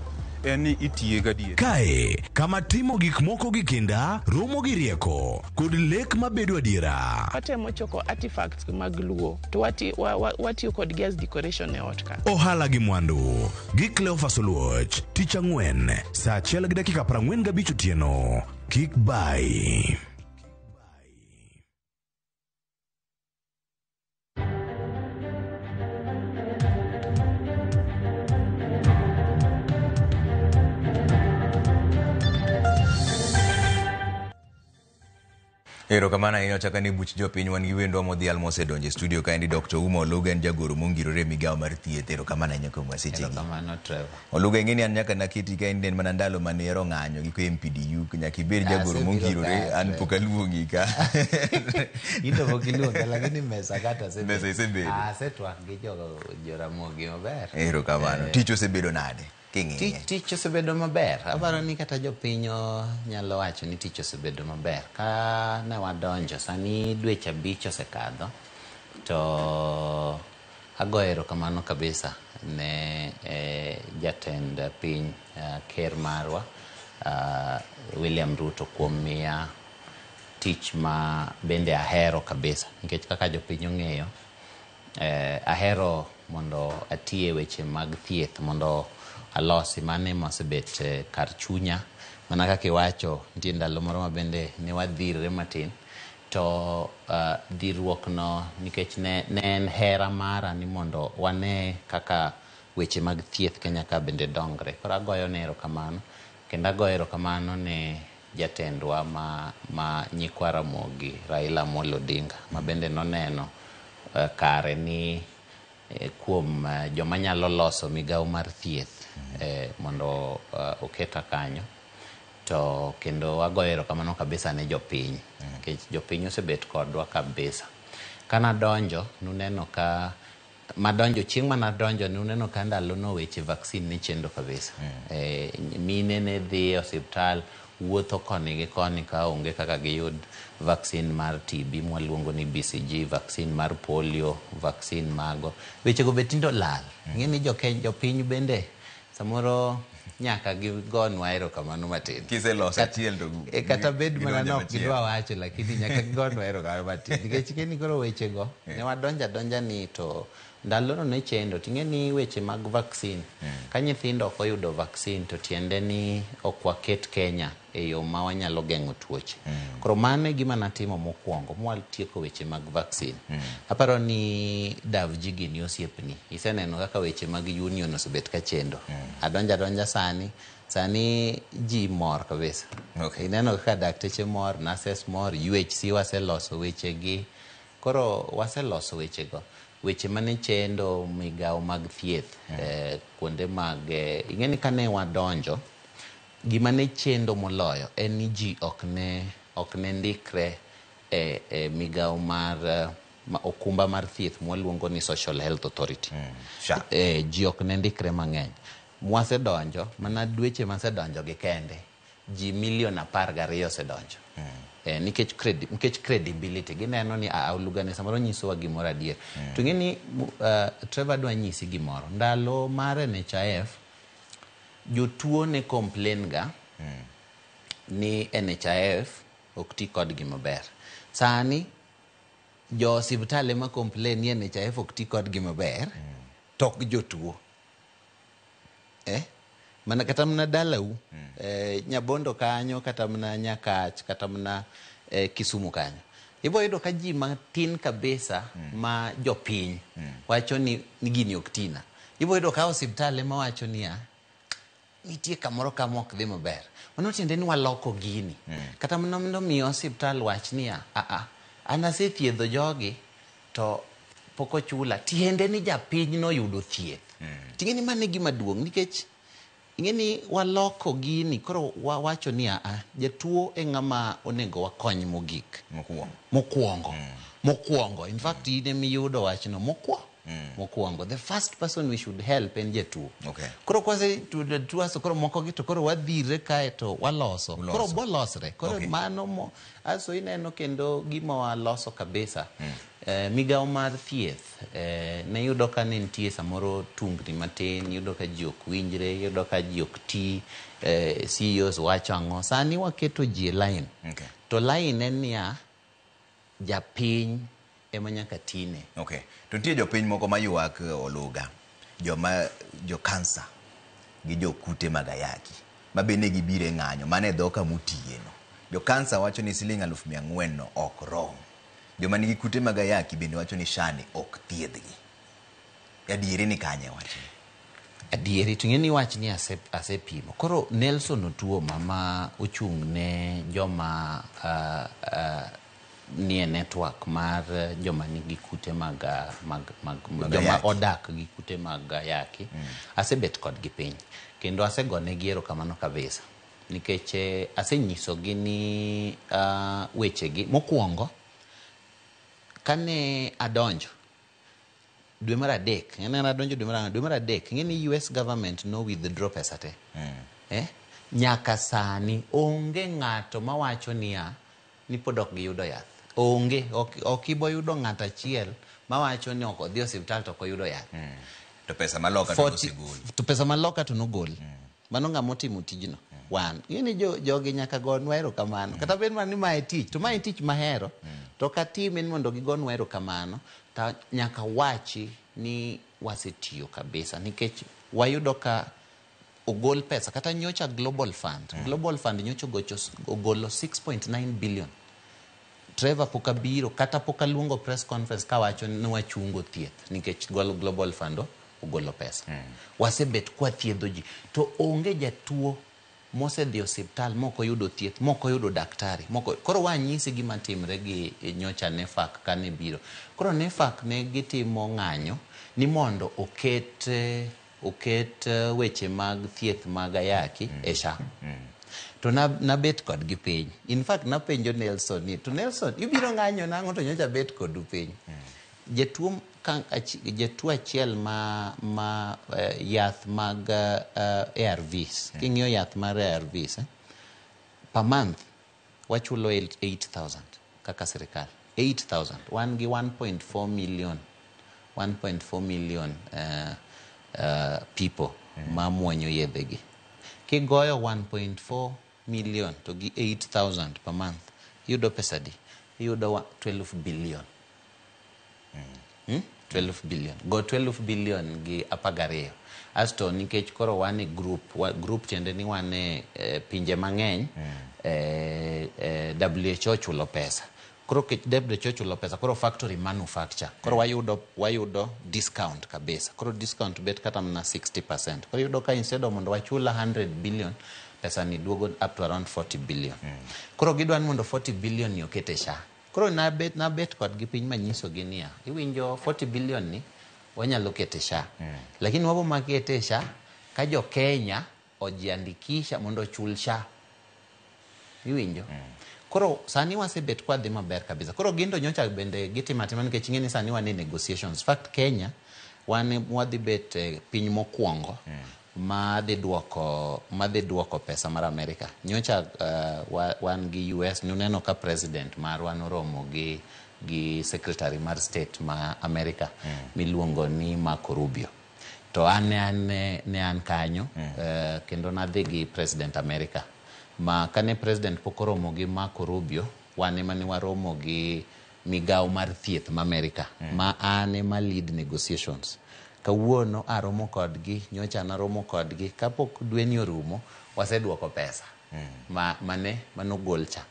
en ni itiye gadier. Kae, kama timo gik moko gi kinda, romo gi rieko, kod lek mabedo adiera. Watemo choko artifacts mag Luo to watiyo kodgi as decoration e ot ka. Ohala gi mwandu gi Cleophas Oluoch, tich ang'wen, saa 1:45 otieno. Kik bai. Erokamano ahinya ochaka ni buch jopiny wan gi wendwa modhial mosedonjo e studio kaendi Dr. Uma Oluga en jagoro mongirore e migawo mar thieth. Erokamano ahinya kuom sechegi. Erokamano Trevor. Oluga ing'e ni an nyaka naketi kaendi en mana ndalo mane ihero ng'anyo gi KMPDU nyaka ibed jagoro mongirore an pok aluongi ka. In to pok iluonga lakini mesa kata asebedo. Mesa isebedo. Asetwak gi Joramogi maber. Erokamano. Tich osebedo nade? King'iye. Tich osebedo maber. Aparo ni kata jopiny nyalo wacho ni tich osebedo maber. Ka ne wadonjo, sani dweche 5 osekadho, to agoyo erokamano kabisa ne jatend piny ker marwa William Ruto kuom miya tich ma bende ahero kabisa. Nikech kaka jopiny ong'eyo, ahero mondo ati e weche mag thieth mondo alosi mane mosebet kar chunya. Mana kaka iwacho, nitie ndalo moro ma bende ne wadhirre matin, to dhirruok no nikech ne en hera mara ni mondo wane kaka weche mag thieth Kenya ka bende dongre. Koro agoyo ne erokamano, kendo agoyo erokamano ne jatendwa ma nyikwa Ramogi Raila Amolo Odinga, ma bende noneno kare ni kuom joma nyalo loso migawo mar thieth mondo oketa kanyo. To kendo agoyo erokamano kabisa ne jopiny, nikech jopiny osebet kodwa kabisa. Kanadonjo, nuneno ka madonjo chieng' manadonjo nuneno ka ndalono weche vaccine ne chendo kabisa. Mine ne dhi e osiptal wuotho koni gi koni ka onge kaka giyud vaccine mar TB mwaluongo ni BCG, vaccine mar polio, vaccine mago. Wechego be tinde olal. Ing'e ni jopiny bende samoro nyaka gigonwa erokamano matin. Kiseloso achiel to kata bed mana gidonjo nok gidwa wacho lakini nyaka gigonwa erokamano matin. Nikech ing'e ni koro wechego ne wadonjo adonja ni to ndalono ne chendo. Ting'e ni weche mag vaccine, ka nyithindo ok oyudo vaccine to tiende ni ok waket Kenya e yo ma wanyalo geng'o tuoche. Koro mano e gima natimo mokwongo, mwatieko weche mag vaccine. Aparo ni Davji gini osiepni, iseneno kaka weche mag union osebet ka chendo. Adonjo adonja sani, sani ji mor kabisa. Ineno kaka dakteche mor, nurses mor, UHC waseloso wechegi. Koro waseloso wechego. Weche mane chendo migawo mag thieth, kuonde mag ing'e ni kane wadonjo, gima ne chendo moloyo en ni ji ok ne ndikre e migawo mar okumba mar thieth mwaluongo ni Social Health Authority. Ji ok ne ndikre mang'eny. Mwasedonjo, mana dweche masedonjo gi kende, ji milion 12 osedonjo. Nikech credibility, gineno ni Oluga ni samoro nyisowa gimoro adier. To ing'e ni Trevor dwa nyisi gimoro. Ndalo mar NHIF, jotuo ne complain ga ni NHIF ok ti kodgi maber. Sani jo osiptal ema complain ni NHIF ok ti kodgi maber, to ok jotuo. Mana kata mana dalau, Nyabondo kanyo, kata mana Nyakach, kata mana Kisumu kanyo. Ibo yudo ka ji matin kabisa ma jopiny wacho ni gini ok tina. Ibo yudo ka osiptal ema wacho niya, nitie kamoro kama ok dhi maber. Mano tiende ni waloko gini. Kata mana mondo mi osiptal wach niya, an asethiedho jogi to pok ochula. Tiende ni japiny noyudo thieth. Ting'e ni mano e gima duong' nikech ing'e ni waloko gini koro wawacho ni jatuo e ng'ama onego wakony mogik. Mokwongo. In fact, in ema iyudo wachno mokwongo. The first person we should help en jatuo. Koro kwase tuo aso koro moko gi to koro wadhire kae to waloso. Koro bolosre. Koro mano aso ineno kendo gima waloso kabisa. Migawo mar thieth ne yudo ka ne nitie samoro tungni matin, yudo ka ji ok winjre, yudo ka ji ok ti, CEOs wacho ang'o. Sani waketo ji e line. To line en niya, japiny ema nyaka tine. To nitie jopiny moko maywak Oluga, joma jo kansa gi jo kute mag ayaki ma bende gibiro e ng'anyo mane e dho kama utiyeno. Jo kansa wacho ni siling 400,000 no ok rom. Joma nigi kute mag ayaki bende wacho ni SHA ni ok thiedhgi. Adieri ni kanye wachni? Adieri to ing'e ni wachni asepimo. Koro Nelson Otuoma ma ochung' ne joma nie network mar joma nigi kute mag joma odak gi kute mag ayaki, asebet kodgi piny kendo asegonegi erokamano kabisa nikech asenyisogi ni wechegi mokwongo. Kane adonjo dwe mar adek, adonjo dwe mar adek, ing'e ni US government no withdraw pesa te. Nyaka sani onge ng'ato mawacho niya ni pod ok giyudo yath. Onge, ok ibo yudo ng'ato achiel mawacho ni ok odhi osiptal to ok oyudo yath. To pesa maloka to nosegol. To pesa maloka to nogol. Mano ng'ama otimo tijno. Wan. Ing'e ni jogi nyaka gonwa erokamano. Kata bed mana ni mae tich, to mae tich mahero. To katime ni mondo gigonwa erokamano, to nyaka wachi ni wasetiyo kabisa nikech wayudo ka ogol pesa kata nyocha Global Fund. Global Fund nyocha ogolo 6.9 billion. Trevor pok abiro kata pok aluongo press conference kawacho ni wachungo thieth nikech Global Fund ogolo pesa. Wasebet kwathiedho ji to onge jatuo mosedhi osiptal mok oyudo thieth, mok oyudo daktari, mok. Koro wanyisi gima timre gi nyocha NEPHAK kane biro. Koro NEPHAK ne gitimo ng'anyo ni mondo oket weche mag thieth mag ayaki e SHA. To nabet kodgi piny. In fact napenjo Nelson ni, to Nelson ibiro ng'anyo nang'o to nyocha bet kodu piny. Jatuo achiel ma yath mag ARVs, king'iyo yath mar ARVs per month wachulo 8,000 kaka sirikal. 8,000. Wan gi 1.4 million 1.4 million people ma muonyo yedhegi. Kigoyo 1.4 million to gi 8,000 per month, iyudo pesa di? Iyudo 12 billion. 12 billion. Go 12 billion gi 12. Asto nikech koro wan e group, group tiende ni wan e pinje mang'eny, WHO chulo pesa. Koro WHO chulo pesa, koro factory manufacture. Koro wayudo discount kabisa. Koro discount bet kata mana 60%. Koro yudo ka instead of mondo wachula 100 billion, pesa ni duogo up to around 40 billion. Koro gidwa ni mondo 40 billion ni okete SHA. Koro nabet kodgi piny manyisogi niya, iwinjo 40 billion ni wanyalo kete SHA. Lakini wabo makete SHA ka jo Kenya ojiandikisha mondo ochul SHA. Iwinjo? Koro sani wasebet kwa dhi maber kabisa. Koro gin to nyocha bende gitimo atima nikech ing'e ni sani wan e negotiations. Fact Kenya wan wadhi bet piny mokwongo ma dhi duoko pesa mar Amerika. Nyocha wan gi US, nuneno ka president marwa noromo gi secretary mar state ma Amerika miluongo ni Marco Rubio. To an ne an kanyo kendo nadhi gi president Amerika. Ma kane president pok oromo gi Marco Rubio, wan ema ne waromo gi migawo mar thieth ma Amerika ma an ema lead negotiations. Kawuono aromo kodgi, nyocha naromo kodgi, kapok dweni orumo, waseduoko pesa ma mane manogol cha.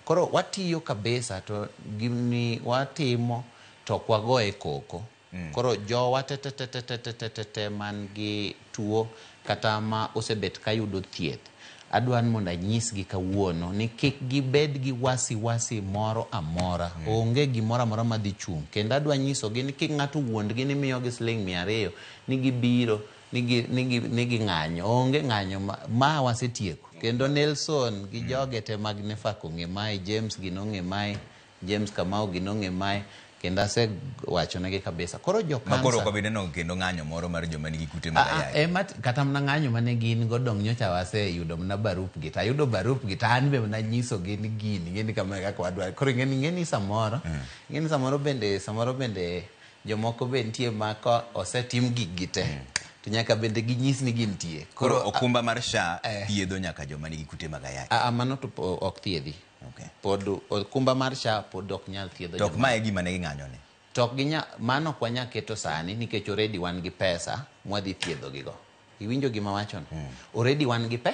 Koro watiyo kabisa to gini watimo to ok wagoye koko. Koro jowa te te te te te te te te te man gi tuo kata ma osebet kayudo thieth, adwa ni mondo anyisgi kawuono ni kik gibed gi wasiwasi moro amora. Onge gimoro amora madhi chung'. Kendo adwa nyisogi ni kik ng'ato wuondgi ni miyogi siling 200 ni gibiro ni ging'anyo. Onge ng'anyo ma wasetieko. Kendo Nelson gi joge te mag NEPHAK ong'e mae, James gi nong'e mae, James Kamau gi nong'e mae, kendo asewachonegi kabisa. Koro jo Ma koro kansa ok obi neno kendo ng'anyo moro mar joma nigi kute mag ayaki. Ema kata mana ng'anyo mane gin go dong' nyocha waseyudo mana barupgi to ayudo barupgi to an be mana nyisogi ni gini ing'e ni kama e kaka wadwaro. Koro ing'e ni samoro ing'e ni samoro bende jomoko be nitie ma ka osetim gikgi te to nyaka bende ginyis ni gintie. Koro okumba mar SHA thiedho nyaka joma nigi kute mag ayaki. Ah, mano to ok thiedhi. Pod okumba mar SHA pod ok nyal thiedho To ok joma- mae e gima ne ging'anyo ne. To ok ginya mano ok wanya keto sani nikech already wan gi pesa mwadhi thiedho gigo. Iwinjo gima wachono? Already wan gi pe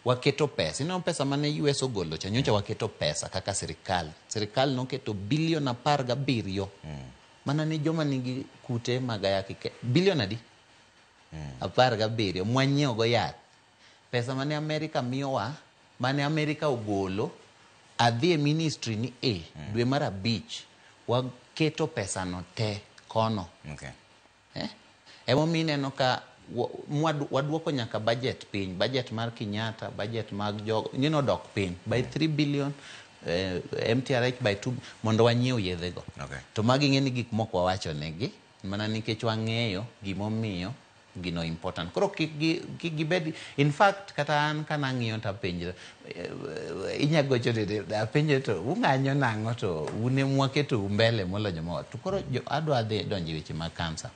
waketo pesa. Ineno pesa mane US ogolo cha nyocha waketo pesa kaka sirikal. Sirikal noketo bilion 17 mana ne joma nigi kute mag ayaki. Bilion adi? 17 mwanyiewo go yath. Pesa mane Amerika miyowa, mane Amerika ogolo, adhi e ministry ni e dwe mar 5 waketo pesano te kono. Eh? Emomiyo ineno ka waduoko nyaka budget piny, budget mar Kenyatta, budget mag jogo, ing'e odok piny by 3 billion, MTRH by 2 mondo wanyiew yedhego. To magi ing'e ni gik moko wawacho negi mana nikech wang'eyo gimomiyo gino important. Koro kik gibed in fact kata an kanang'iyo to apenjra inya gocho nade apenjre to ung'anyo nang'o to un emwaketou mbele moloyo joma to koro adwa dhi donjo e weche mag kansa.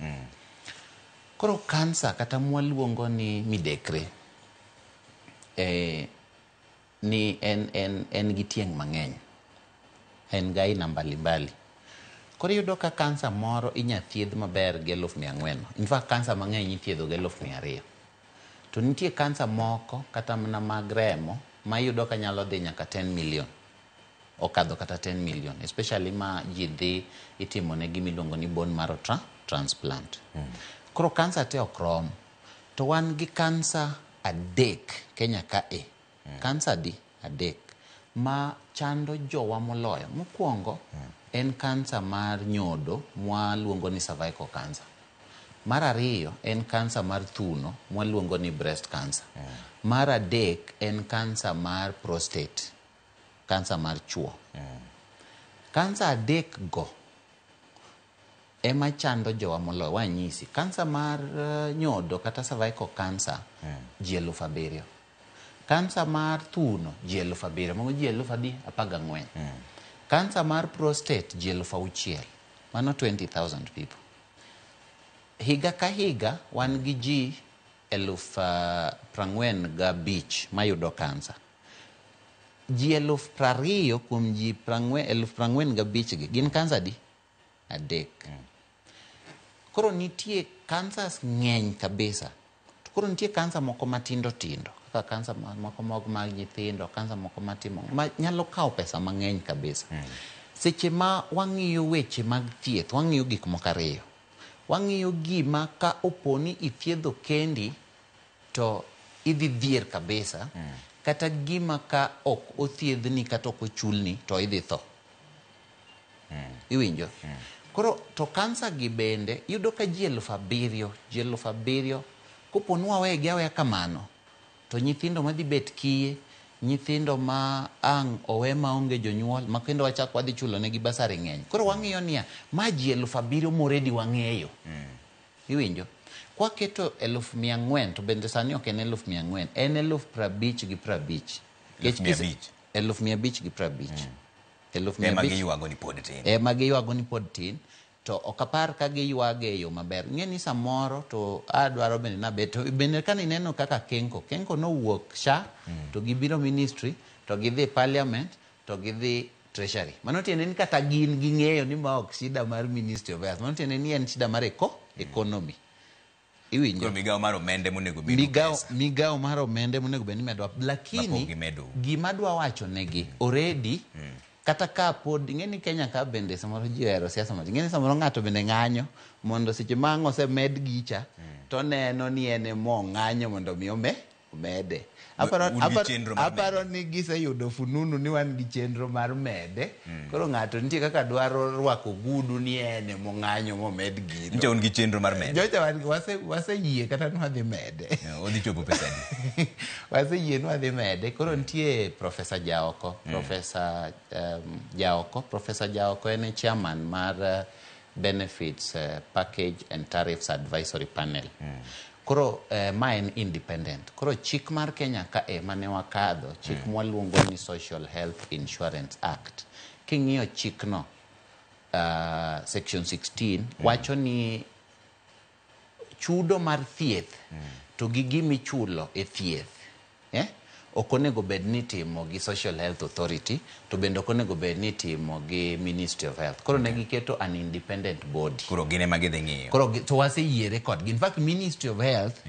Koro kansa kata mwaluongo ni midekre ni en gi tieng' mang'eny. En gi aina mbalimbali. Koro iyudo ka kansa moro inya thiedh maber gi 400,000. In fact kansa mang'eny ithiedho gi 200,000. To nitie kansa moko kata mana mag remo ma iyudo ka nyalo dhi nyaka 10 million. Okadho kata 10 million. Especially ma ji dhi itimo ne gima iluongo ni bone marrow transplant. Koro kansa te ok rom. To wan gi kansa 3 Kenya ka e. Kansa adi? 3. Ma chando jowa moloyo. Mokwongo en kansa mar nyodo mwaluongo ni cervical cancer. Mar ariyo en kansa mar thuno mwaluongo ni breast cancer. Mar adek en kansa mar prostate, kansa mar chuo. Kansa 3 go ema chando jowa moloyo. Wanyisi, kansa mar nyodo kata cervical cancer ji 7,000. Kansa mar thuno ji 7,000, mago ji eluf adi? 14. Kansa mar prostate ji 6,000, mano 20,000 people. Higa ka higa wan gi ji 45,000 mayudo kansa. Ji 20,000 kuom ji 45,000 gi gin kansa adi? 3. Koro nitie cancers ng'eny kabisa. To koro nitie kansa moko matindo tindo kaka kansa moko mag nyithindo, kansa moko matimo ma nyalo kawo pesa mang'eny kabisa. Seche ma wang'iyo weche mag thieth, wang'iyo gik moko ariyo. Wang'iyo gima ka opo ni ithiedho kendi to idhi dhier kabisa, kata gima ka ok othiedhni kata ok ochulni to idhi tho. Iwinjo? Koro to kansa gi bende iyudo ka ji 7,000, ji 7,000 kopo ni wawegi aweya kamano to nyithindo madhi bet kiye, nyithindo ma ang' owe maonge jonyuol ma kendo wachak wadhi chulo negi basari ng'eny. Koro wang'iyo niya, ma ji 7,000 moredi wang'eyo. Iwinjo? Kwaketo 400,000 to bende sani ok en 400,000, en 50,050. 500,000. 550,000. Eluf mia Ema abich. giywago ni pod tin. Ema giywago ni pod tin. To ok apar ka giywage e yo maber. Ing'e ni samoro to adwaro bende nabet to bende ka nineno kaka Kenko, Kenko nowuok SHA to gibiro ministry to gidhi parliament to gidhi treasury. Mano tiende ni kata gin ging'eyo ni ma ok shida mar Ministry of Health. Mano tiende ni en shida mar economy. Iwinjo? Koro migawo mar omende monego bed Migawo mar omende monego bed ni medwa. Mapok Lakini gimedo. gima adwa wacho negi already kata ka pod ing'e ni Kenya ka bende samoro ji ohero siasa matin. Ing'e ni samoro ng'ato bende ng'anyo mondo seche ma ang' osemed gicha to oneno ni en ema ong'anyo mondo mi omede. Un gi chenro mar Aparo ni giseyudo fununu ni wan gi chenro mar mede. Koro ng'ato nitie kaka dwaro rwako ogudu ni en ema ong'anyo momed gino. Nyicha un gi chenro mar mede. Nyocha waseyie kata ni wadhi mede. Odhi chopo pesa adi? Waseyie ni wadhi mede. Koro nitie Professor Jaoko. Professor Jaoko. Professor Jaoko en e chairman mar Benefits Package and Tariffs Advisory Panel. Koro ma en independent. Koro chik mar Kenya ka e mane wakadho, chik mwaluongo ni Social Health Insurance Act. King'iyo chikno, section 16 wacho ni chudo mar thieth to gi gimichulo e thieth ok onego bed ni itimo gi Social Health Authority to bende ok onego bed ni itimo gi Ministry of Health. Koro ne giketo an independent body. Koro gin ema gidhi ng'iyo. Koro to waseyiere kodgi. In fact, Ministry of Health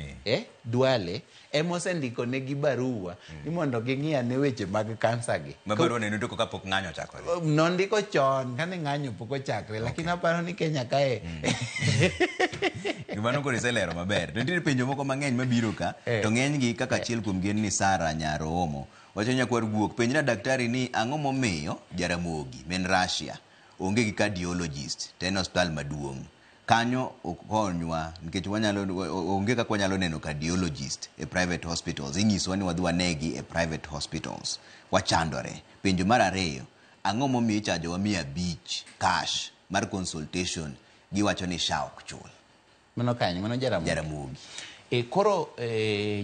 Duale ema osendiko negi barua ni mondo ging'i ane weche mag kansa gi. Ma barua ne nondiko kapok ng'anyo ochakore. Nondiko chon kane ng'anyo pok ochakre, lakini aparo ni Kenya kae Mano koro iselero maber. To nitiere penjo moko mang'eny mabiro ka, to ng'enygi kaka achiel kuom gi en ni Sara Nyaroomo. Wacho nyakwar guok, penjna daktari ni ang'o momiyo Jaramogi, men Russia, onge gi cardiologist to en osiptal maduong'. Kanyo ok konywa nikech wanyalo onge kaka wanyalo neno cardiologist e private hospitals. Inyisowa ni wadhi wanegi e private hospitals. Wachandore. Penjo mar ariyo, ang'o momiyo ichajowa 500 cash mar consultation giwacho ni SHA ok chul. Mano kanyo, mano Jaramogi. Jaramogi. Koro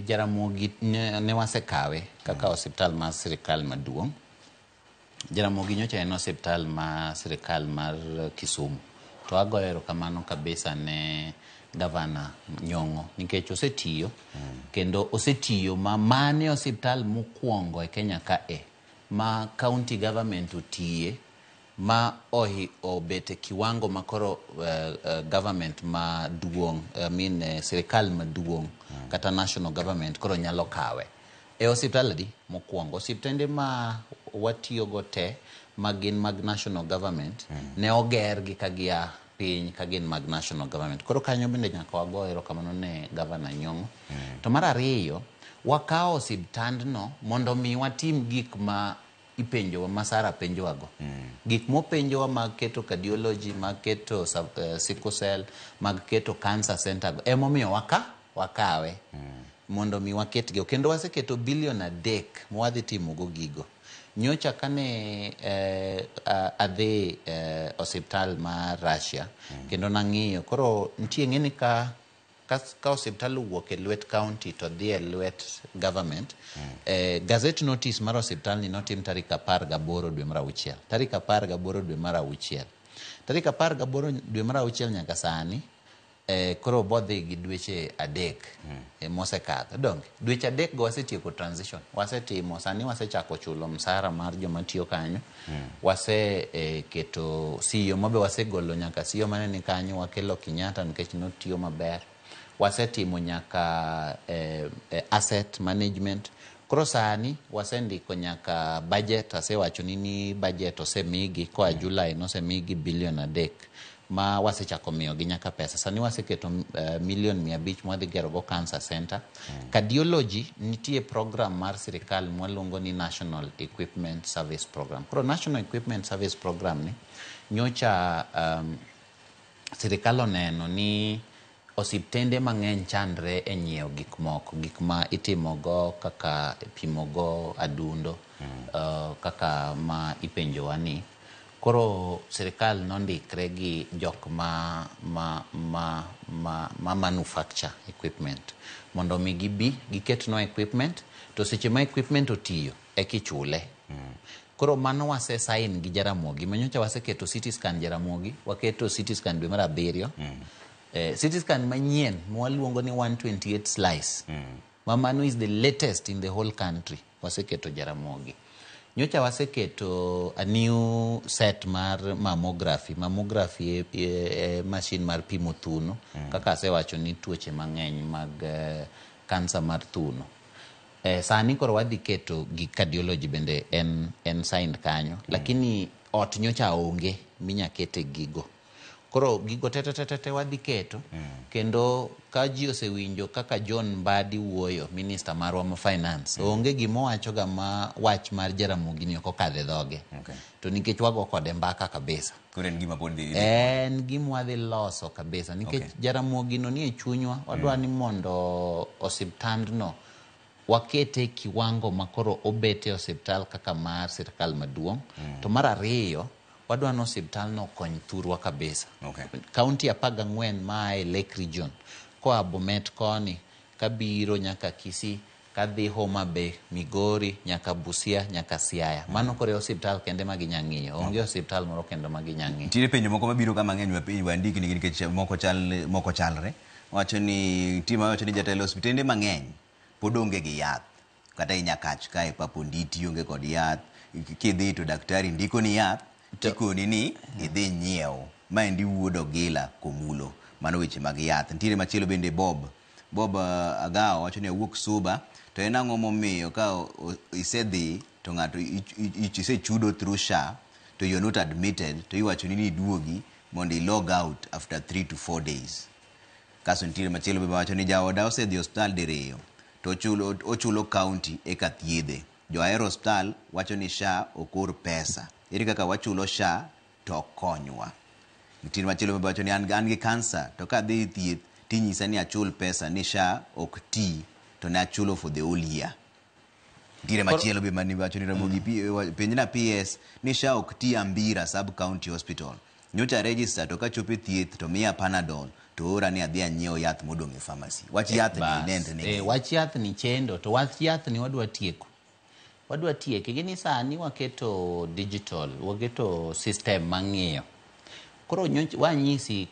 Jaramogi ne wasekawe kaka osiptal mar sirikal maduong'. Jaramogi nyocha en osiptal mar sirikal mar Kisumu. To agoyo erokamano kabisa ne gavana Nyong'o nikech osetiyo kendo osetiyo ma mane osiptal mokwongo e Kenya kae ma county government otiye ma obet e kiwango ma koro government maduong', I mean, sirikal maduong' kata national government koro nyalo kawe. E osiptal adi mokwongo? Osiptende ma watiyogo te ma gin mag national government ne ogergi ka gia piny ka gin mag national government. Koro kanyo bende nyaka wago erokamano ne gavana Nyong'o. To mar ariyo, wakawo osiptandno mondo mi watim gik ma ipenjowa, ma Sara penjowago. Gik mopenjowa mag keto cardiology, mag keto sickle cell, mag keto cancer center go, emomiyo wakawe mondo mi waketgi. Kendo waseketo bilion 3 mwadhi timogo gigo. Nyocha kane adhi osiptal mar Russia, kendo nang'iyo, koro nitie ng'eni ka osiptal owuok e lwet county to dhi e lwet government, gazette notice mar osiptal ni notim tarik 18 dwe mar auchiel. Tarik 18 dwe mar auchiel. Tarik 18 dwe mar auchiel nyaka sani, koro bodhi gi dweche 3 mosekadho. Donge dweche 3 go wasetieko transition, wasetimo, sani wasechako chulo msara mar joma tiyo kanyo, wase keto CEO mabe wasegolo nyaka CEO mane ni kanyo, wakelo Kenyatta nikech notiyo maber, wasetimo nyaka asset management. Koro sani wasendiko nyaka budget, asewacho ni budget osemigi koa July nosemigi bilion 3 ma wasechako miyogi nyaka pesa. Sani waseketo milion 500 mwadhi gerogo cancer center. Cardiology nitie program mar sirikal mwaluongo ni National Equipment Service Program. Koro National Equipment Service Program ni nyocha sirikal oneno ni osiptende mang'eny chandre e nyiewo gik moko, gik ma itimogo kaka pimogo adundo, kaka ma ipenjowa ni. Koro sirikal nondikre gi jok ma manufacture equipment mondo mi gibi giketnwa equipment, to seche ma equipment otiyo eka ichule. Koro mano wase sign gi Jaramogi. Manyocha waseketo CT scan Jaramogi, waketo CT scan dwe mar 7. CT scan manyien mwaluongo ni 128 slice. Ma mano is the latest in the whole country. Waseketo Jaramogi. Nyocha waseketo a new set mar mammography. Mammography e machine mar pimo thuno. Kaka asewacho ni tuoche mang'eny mag kansa mar thuno. Sani koro wadhi keto gi cardiology bende en signed kanyo. Lakini ot nyocha onge minya kete gigo. Koro gigo te te wadhi keto. Kendo ka ji osewinjo kaka John Mbadi wuoyo, minister marwa ma finance, onge gima owachoga ma wach mar Jaramogi ni ok okadho e dhoge. To nikech wago kode mbaka kabisa. Koro en gima pod dhi. En gima wadhi loso kabisa. Nikech Jaramogi no nie chunywa, wadwa ni mondo osiptandno wakete kiwango makoro obete osiptal kaka mar sirkal maduong'. To mar ariyo, wadwa ni osiptal no okony thurwa kabisa. Kaunti 14 maa e Lake Region, koa Bomet koni, kabiro nyaka Kisii, kadhi Homa Bay, Migori, nyaka Busia, nyaka Siaya. Mano koro e osiptal kende ma ginya ng'iyo. Onge osiptal moro kendo ma ginya ng'iyo. Nitiere penjo moko mabiro ka mang'eny wandikni nikech moko chalre. Wacho ni nitie mawacho ni jatelo osiptende mang'eny pod onge gi yath. Kata inyakach kae Paponditi onge kod yath. Kidhi to daktari ndiko ni yath, tikoni ni idhi nyiew. Maendi wuod Ogila Komulo. Mano weche mag yath. Nitiere machielo bende Bob Agawo wacho ni awuok Suba, to en ang'o momiyo ka isedhi to ng'ato isechudo through SHA to you are not admitted, to iwacho ni iduogi mondo i log out after 3 to 4 days. Kaso nitiere machielo bende wacho ni jaoda osedhi osiptal diriyo to ochulo county eka thiedhe. Jo ahero osiptal wacho ni SHA ok or pesa. Ere kaka wachulo SHA to konywa. Nitiere machielo bende wacho ni an gi kansa to kadhi thieth tinyisa ni achul pesa ni SHA ok ti to ne achulo for the whole year. Nitiere machielo be mani wacho ni Ramogi penjna PS ni SHA ok ti Ambira Sub County Hospital. Nyocha register to kachopo e thieth to miya Panadol to ora ni adhi anyiew yath modong' e pharmacy. Wach yath ni nende ni. Wach yath ni chendo to wach yath ni wadwa tieko. Wadwa tieke gini sani waketo digital, waketo system mang'iyo. Koro wanyisi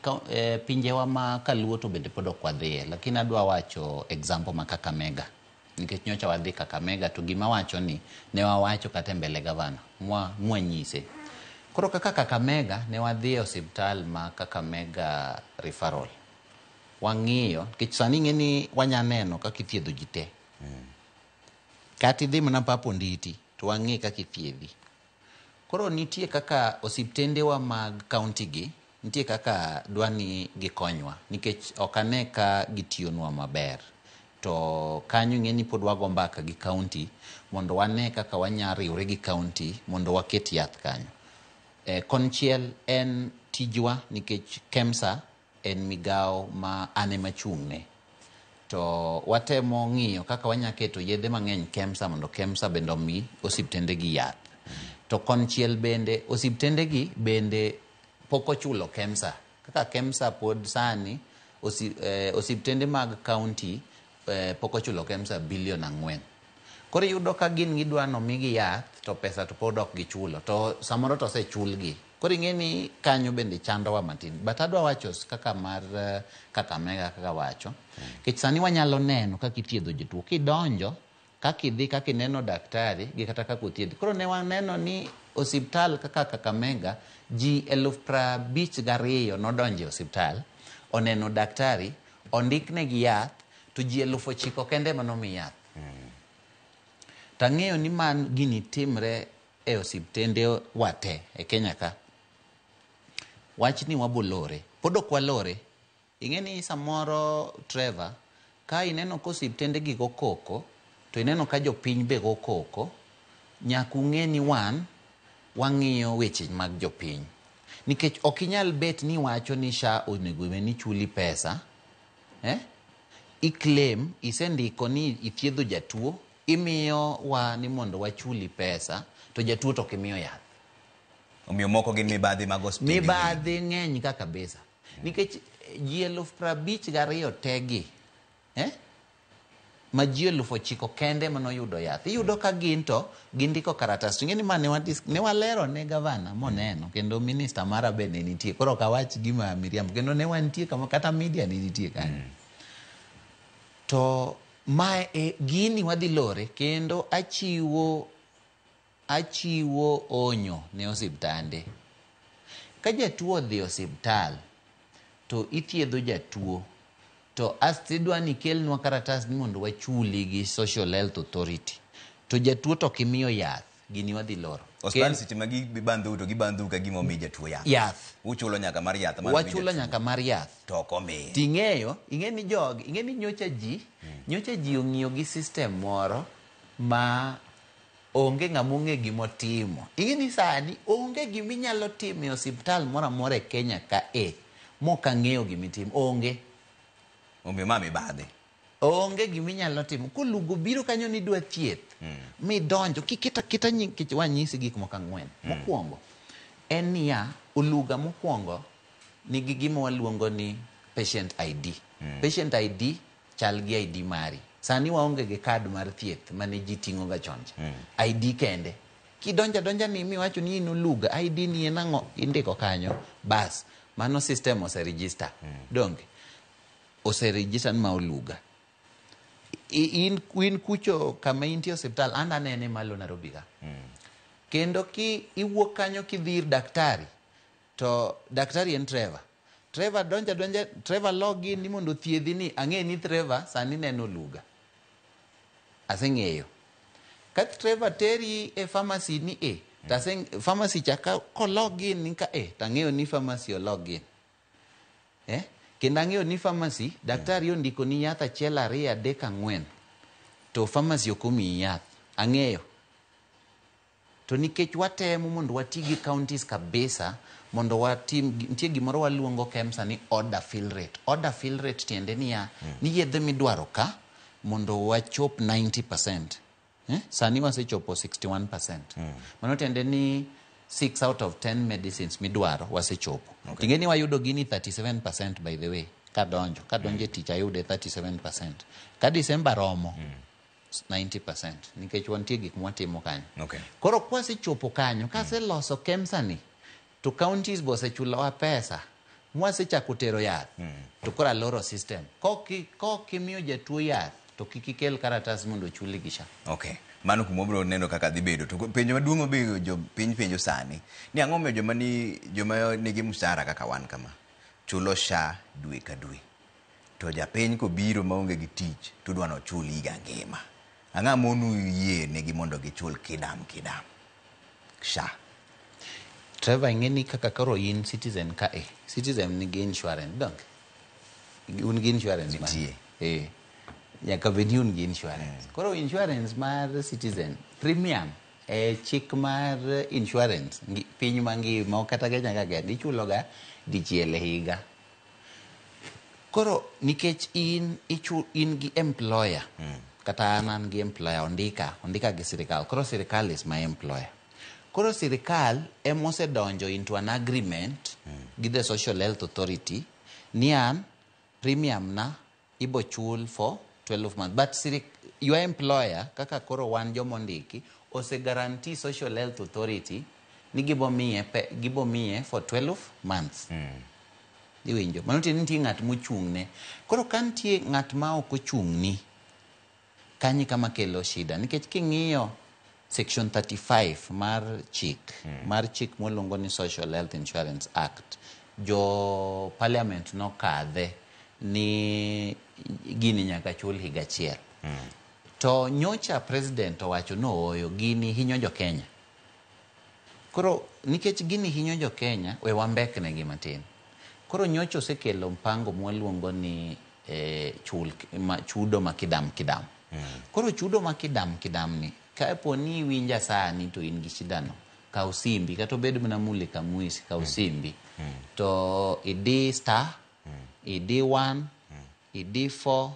pinjewa ma kaluo to bende pod ok wadhiye, lakini adwa wacho example ma Kakamega. Nikech nyocha wadhi Kakamega to gima wacho ni ne wawacho kata mbele gavana, mwanyise. Koro kaka Kakamega ne wadhi e osiptal ma Kakamega referral. Wang'iyo, nikech sani ing'e ni wanya neno kaka ithiedho ji te. Kata idhi mana Paponditi to wang'i kaka ithiedhi. Koro nitie kaka osiptendewa mag kaunti gi, nitie kaka dwa ni gikonywa, nikech ok ane ka gitiyonwa maber. To kanyo ing'e ni pod wago mbaka gi kaunti mondo wane kaka wanya riwre gi kaunti mondo waket yath kanyo. Konchiel en tijwa nikech KEMSA en migawo ma an ema achung'ne. To watemo ng'iyo kaka wanya keto yedhe mang'eny KEMSA mondo KEMSA bende omi osiptende gi yath. To konchiel bende osiptende gi bende pok ochulo KEMSA. Kaka KEMSA pod sani osiptende mag kaunti pok ochulo KEMSA bilion 4. Koro iyudo ka gin gidwa nomigi yath to pesa to pod ok gichulo, to samoro to osechulgi. Koro ing'e ni kanyo bende chandowa matin. But adwa wacho kaka mar Kakamega kaka wacho. Nikech sani wanyalo neno kaka ithiedho jotuo. Kidonjo, kaka idhi, kaka ineno daktari gi kata kaka othiedhi. Koro ne waneno ni osiptal kaka Kakamega ji 52,000 nodonjo e osiptal, oneno daktari, ondiknegi yath, to ji 9,000 kende manomi yath. Tang'eyo ni man gini timre e osiptende wate e Kenya ka. Wach ni wabolore. Pod ok walore. Ing'e ni samoro Trevor, ka ineno ka osiptende gi go koko, to ineno ka jopiny be go koko, nyaka ung'e ni wan wang'iyo weche mag jopiny. Nikech ok inyal bet ni wacho ni SHA onego bed ni chuli pesa, I-claim, isendiko ni ithiedho jatuo, imiyo wa ni mondo wachuli pesa, to jatuo to ok imiyo yath. Omiyo moko gin mibadhi mag osiptende. Mibadhi ng'eny ka kabisa. Nikech ji 52,000 tegi, Ma ji 9,000 kende manoyudo yath. Iyudo ka gin to gindiko karatas. To ing'e ni ma ne walero ne gavana moneno kendo minister mara be ne nitie. Koro ok awach gima miriambo. Kendo ne wantie kama kata media ne nitie kanyo. To mae e gini wadhi lore kendo achiwo onyo ne osiptande. Ka jatuo odhi osiptal to ithiedho jatuo to asto idwa ni ikelnwa karatas ni mondo wachuli gi Social Health Authority to jatuo to ok imiyo yath, gini wadhi loro. Osiptal seche ma gibandhou to gibandhou ka gima omi jatuo yath. Yath. Uchulo nyaka mar yath mane omi Wachulo jatuo. nyaka mar yath. To ok omiye. Ting'eyo, ing'e ni jogi, ing'e ni nyocha ji ong'iyo gi system moro ma onge ng'ama ong'e gimotimo. Ing'e ni sani onge giminyalo timo e osiptal moro amora e Kenya ka e mok ang'eyo gimitimo. Onge. Omiyo ma mibadhi. Onge giminyalo timo. Kolugo biro kanyo ni idwa thieth, midonjo, kiketo aketa nying, nikech wanyisi gik moko ang'wen. Mokwongo, en niya, oluga mokwongo nigi gima waluongo ni patient ID. Patient ID chal gi ID mari. Sani waonge gi card mar thieth mane ji ting'o ga chon cha. ID kende. Kidonjo adonja ni miwacho ni in oluga, ID ni en ang'o, indiko kanyo, bas, mano system ose-register. Donge? Ose-register ni ma oluga. In kucho kama intie osiptal, an anene malo Nairobi ka. Kendo ki iwuok kanyo kidhi ir daktari, to daktari en Trevor. Trevor donja donja, Trevor log in ni mondo othiedhi ni, ang'e ni Trevor sani neno oluga. Aseng'eyo. Ka Trevor teri e pharmacy ni e, to pharmacy cha ka kolog in ni ka e, to ang'eyo ni pharmacy olog in. Kendo ang'eyo ni pharmacy, daktari ondiko ni yath 1, 2, 3, 4, to pharmacy ok omiyi yath. Ang'eyo. To nikech watemo mondo wati gi counties kabisa, mondo watim, nitie gimoro waluongo KEMSA ni order fill rate. Order fill rate tiende niya, ni yedhe midwaro ka, mondo wachop 90%. Sani wasechopo 61%. Mano tiende ni 6 out of 10 medicines midwaro wasechopo. Ting'e ni wayudo gini 37% by the way, kadonjo e tich ayude 37%. Ka December romo, 90%, nikech wantie gik mwatimo kanyo. Koro kwasechopo kanyo, kaseloso KEMSA ni, to counties bo osechulowa pesa, mwasechako tero yath, to koro aloro system. Kok imiyo jatuo yath, to kik ikel karatas mondo ochuli gi SHA. Okay. Mano kuma wabiro neno kaka dhi bedo. To penjo maduong' ma be jopiny penjo sani, ni ang'o momiyo joma nigi mshahara kaka wan kama, chulo SHA dwe ka dwe. To japiny kobiro maonge gi tich, to idwa ni ochul higa ngima. Ang'o monu yie negi mondo gichul kidam kidam? SHA. Trevor, ing'e ni kaka koro in citizen ka e, citizen nigi insurance, donge? Un gi insurance mar? Nitie. Nyaka bed ni un gi insurance. Koro insurance mar citizen, premium, e chik mar insurance, piny mangima, ok kata Kenya ka kende, ichulo ga dichiel e higa. Koro nikech in, in gi employer, kata an gi employer, ondika gi sirikal. Koro sirikal is my employer. Koro sirikal emosedonjo into an agreement gi the Social Health Authority ni an premium na ibo chul for 12 months. But your employer, kaka koro wan jomondiki, ose guarantee Social Health Authority ni gibo miye for 12 months. Iwinjo? Mano tiende ni nitie ng'at mochung'ne. Koro ka nitie ng'at ma ok ochung'ni, kanyo kama kelo shida. Nikech king'iyo section 35 mar chik, mar chik moluongo ni Social Health Insurance Act, jo parliament nokadhe ni gini nyaka chul higa achiel. To nyocha president owacho ni ooyo, gini hinyo jo Kenya. Koro nikech gini hinyo jo Kenya, we wambeknegi matin. Koro nyocha osekelo mpango mwaluongo ni chudo ma kidam kidam. Koro chudo ma kidam kidam ni, kapo ni iwinja sani to in gi shida no, kaw simbi, kata obed mana mulika mwisi, kaw simbi. To idi star, idi 1, idi 4,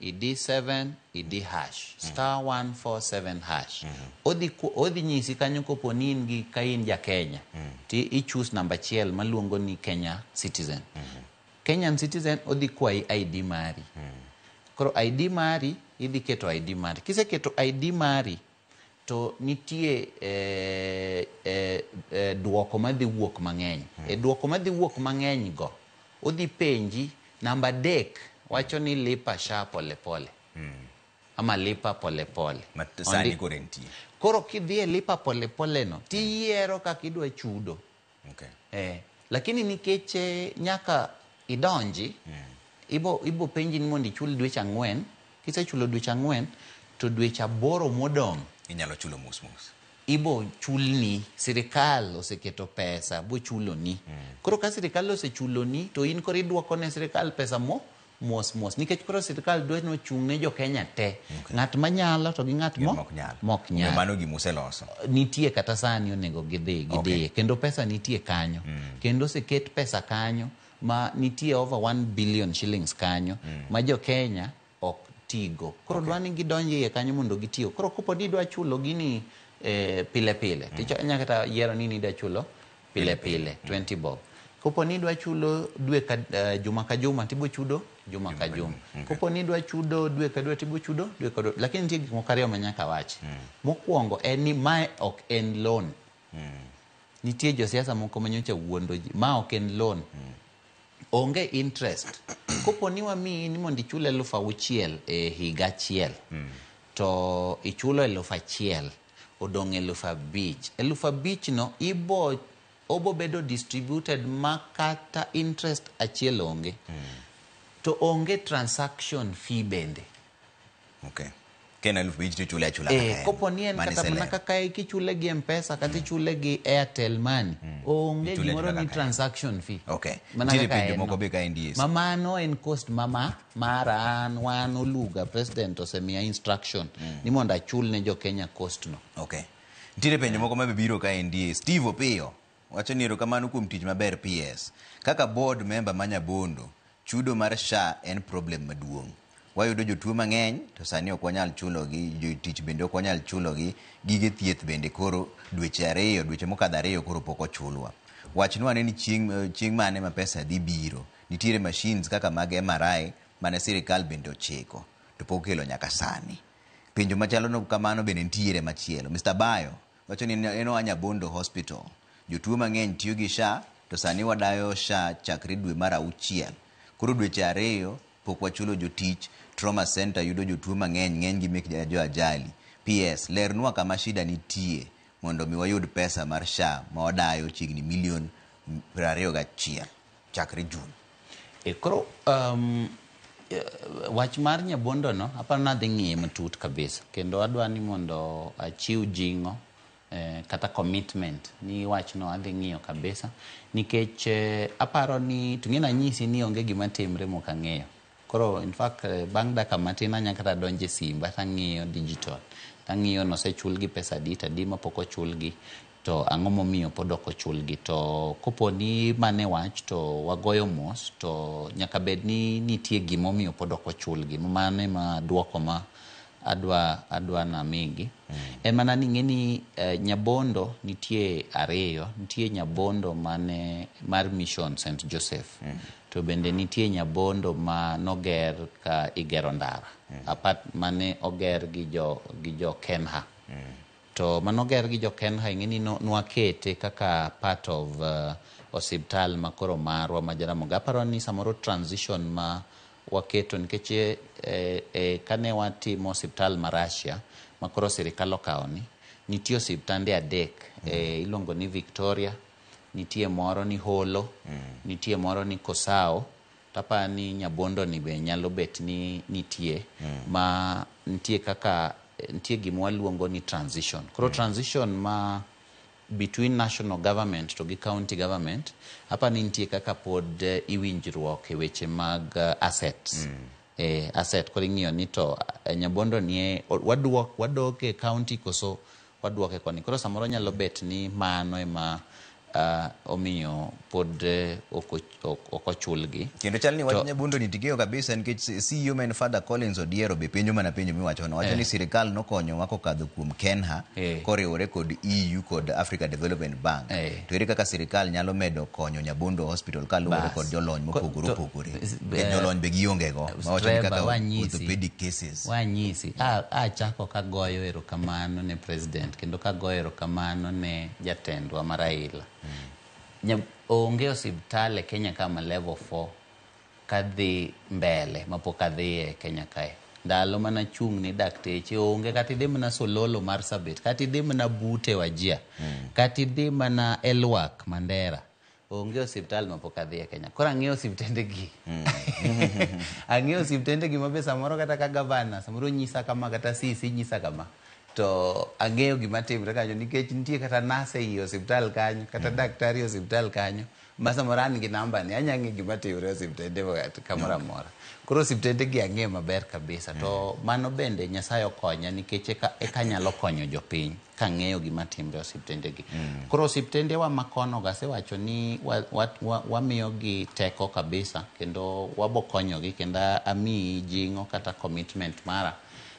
idi 7, idi hash. Star 147 hash. Odhi nyisi kanyo kopo ni in gi, ka in ja Kenya, ti i choose namba achiel maluongo ni Kenya citizen. Kenyan citizen odhi kwayi ID mari. Koro ID mari Idhi keto ID mari. Kiseketo ID mari to nitie duoko madhi wuok mang'eny. E duoko madhi wuok mang'eny go, odhi penji namba 3 wacho ni lipa SHA pole pole. Ama lipa pole pole. Sani koro entie. Koro kidhi e lipa pole pole no, tiyiero kaka idwa chudo. Lakini nikech nyaka idonji, ibo penji ni mondo ichul dweche 4, kisechulo dweche 4 to dweche 8 modong' inyalo chulo mos mos. Ibo chulni, sirikal oseketo pesa, bo chuloni. Koro ka sirikal osechuloni, to in koro iduoko ne sirikal pesa mo mos mos. Nikech koro sirikal dwa ni ochung' ne jo Kenya te. Ng'at manyalo to gi ng'at mok nyal. Mano gima useloso. Nitie kata sani onego gidhi, gidhiye. Kendo pesa nitie kanyo. Kendo oseket pesa kanyo ma nitie over 1 billion shillings kanyo ma jo Kenya ok tigo. Koro dwa ni gidonj iye kanyo mondo gitiyo. Koro kopo ni idwa chulo gini pile pile, ticho nyaka kata yiero ni idwa chulo pile pile 20 bob. Kopo ni idwa chulo dwe ka juma ka juma, tibo chudo juma ka juma. Kopo ni idwa chudo dwe ka dwe, tibo chudo dwe ka dwe. Lakini nitie gik moko ariyo ma nyaka wachi. Mokwongo en ni mae ok en loan. Nitie josiasa moko manyocha wuondo ji. Ma ok en loan. Onge interest. Kopo ni wamiyi ni mondo ichul 6,000 e higa achiel, to ichulo 1,000, odong' 5,000. 5,000 no ibo obo bedo distributed ma kata interest achiel onge. To onge transaction fee bende. Ken 5,000 to ichule achula kaka en. Kopo ni en kata mana kaka kichule gi M-Pesa kata ichule gi Airtel Money, onge gimoro ni transaction fee. Nitiere penjo moko be ka NDS. Ma mano en cost mama mara an wan Oluga president osemiya instruction ni mondo achul ne jo Kenya cost no. Nitiere penjo moko ma be biro ka NDS. Steve Opiyo wacho ni erokamano kuom tich maber PS. Kaka board member ma Nyabondo, chudo mar SHA en problem maduong'. Wayudo jotuo mang'eny to sani ok wanyal chulogi, jotich bende ok wanyal chulogi, gige thieth bende koro dweche 2, dweche mokadho 2 koro pok ochulwa. Wachnwa ane ni chieng' mane ma pesa dhi biro. Nitiere machines kaka mag MRI mane sirikal bende ochiko to pok okelo nyaka sani. Penjo machalo kamano bende nitiere machielo. Mr. Bayo wacho ni en oa Nyabondo Hospital. Jotuo mang'eny tiyo gi SHA to sani wadayo SHA chakre dwe mar 6. Koro dweche 2 pok wachulo jotich. Trauma Center yudo jotuo mang'eny, ng'eny gi mek jo ajali. PS, lernwa kama shida nitie mondo mi wayud pesa mar SHA ma wadayo chiegni milion 21 chakre Jun. Koro wach mar Nyabondo no aparo ni adhi ng'iye matut kabisa kendo adwa ni mondo achiw jing'o kata commitment ni wachno adhi ng'iyo kabisa nikech aparo ni to ng'e anyisi ni onge gima timre mok ang'eyo. Koro in fact bang' dakika matin anya kata donjo e simba tang'iyo digital tang'iyo nosechulgi pesa adi to adi mapok ochulgi to ang'o momiyo pod ok ochulgi. To kopo ni mane wach to wagoyo mos to nyaka bed ni nitie gimomiyo pod ok ochulgi. Mano ema duoko ma adwa namigi. En mana ni ing'e ni Nyabondo nitie ariyo. Nitie Nyabondo mane mar Mission St. Joseph. To bende nitie Nyabondo ma noger ka igero ndara. Apart mane oger gi jo Kenha. To manoger gi jo Kenha ing'e ni nwakete kaka part of osiptal ma koro marwa ma Jaramogi. Aparo ni samoro transition ma waketo nikech kane watimo osiptal ma Russia ma koro sirikal okawo ni nitie osiptande 3 iluongo ni Victoria, nitie moro ni Holo, nitie moro ni Kosao, tapa ni Nyabondo ni be nyalo bet ni nitie ma nitie kaka nitie gima waluongo ni transition. Koro transition ma between national government to gi county government, hapa ni nitie kaka pod iwinjruok e weche mag assets. Asset koro ing'iyo ni to Nyabondo ni wadok e county koso waduoke koni. Koro samoro nyalo bet ni mano ema Omiyo pod ok ochulgi. Kendo chal ni wach Nyabondo ni tigeo kabisa nikech CEO ma en Father Collins Odiero be penjo mana penjo miwacho no. Wacho ni sirikal nokonyowa kokadho kuom Kenha koriwore kod EU kod Africa Development Bank. To ere kaka sirikal nyalo medo konyo Nyabondo Hospital kaluwore kod jolony mopogore opogore. Jolony be gionge go. Mawacho ni kaka orthopedic cases. Wanyisi. Achako kagoyo erokamano ne president kendo kagoyo erokamano ne jatendwa ma Raila. Onge osiptal e Kenya kama level 4 kadhi mbele mapok adhi e Kenya kae. Ndalo mana chung' ni dakteche onge, kata idhi mana Sololo Marsabit, kata idhi mana Bute Wajir, kata idhi mana Elwak Mandera, onge osiptal mapok adhi e Kenya. Koro ang'eyo osiptende gi. Ang'eyo osiptende gi mabe samoro kata ka gavana samoro nyisa kama kata sisi nyisa kama. To ang'eyo gima timre kanyo nikech nitie kata nurse ei osiptal kanyo, kata daktari e osiptal kanyo, ma samoro an gi namba ni anya ng'e gima timre e osiptende kamoro amora. Koro osiptende gi ang'eyo maber kabisa. To mano bende Nyasaye okonya nikech eka nyalo konyo jopiny kang'eyo gima timre e osiptende gi. Koro osiptende wa makono go asewacho ni wamiyo gi teko kabisa kendo wabokonyogi kendo amiyi jing'o kata commitment mara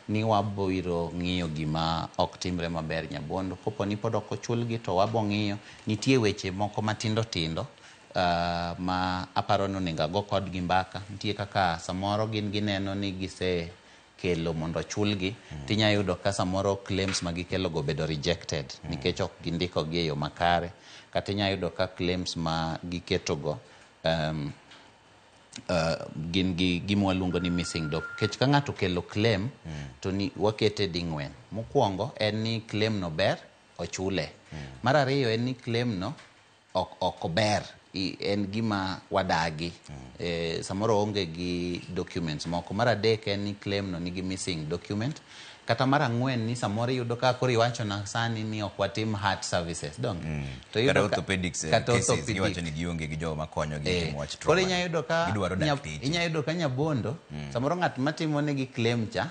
ni wabiro ng'iyo gima ok timre maber Nyabondo. Kopo ni pod ok ochulgi to wabo ng'iyo. Nitie weche moko matindo tindo ma aparo ni onego ago kodgi mbaka. Nitie kaka samoro gin gineno ni gise kelo mondo ochulgi, tinya yudo ka samoro claims ma gikelo go obedo rejected nikech ok gindiko gi e yo makare. Kata inya yudo ka claims ma giketo go gin gi gima waluongo ni missing doc. Nikech ka ng'ato okelo claim to ni wakete ding'wen. Mokwongo en ni claim no ber, ochule. Mar ariyo en ni claim no ok ober, en gima wadagi. Samoro oonge gi documents moko. Mar adek en ni claim no nigi missing document. Kata mar ang'wen ni samoro iyudo ka koro iwachona sani ni ok watim heart services donge? To iyudo Kata orthopedics kata cases orthopedic. giwacho ni gionge gi joma konyogi timo wach Koro trauma. inya yudo ka Gidwaro dakteche. inya yudo ka Nyabondo samoro ng'at matimo negi claim cha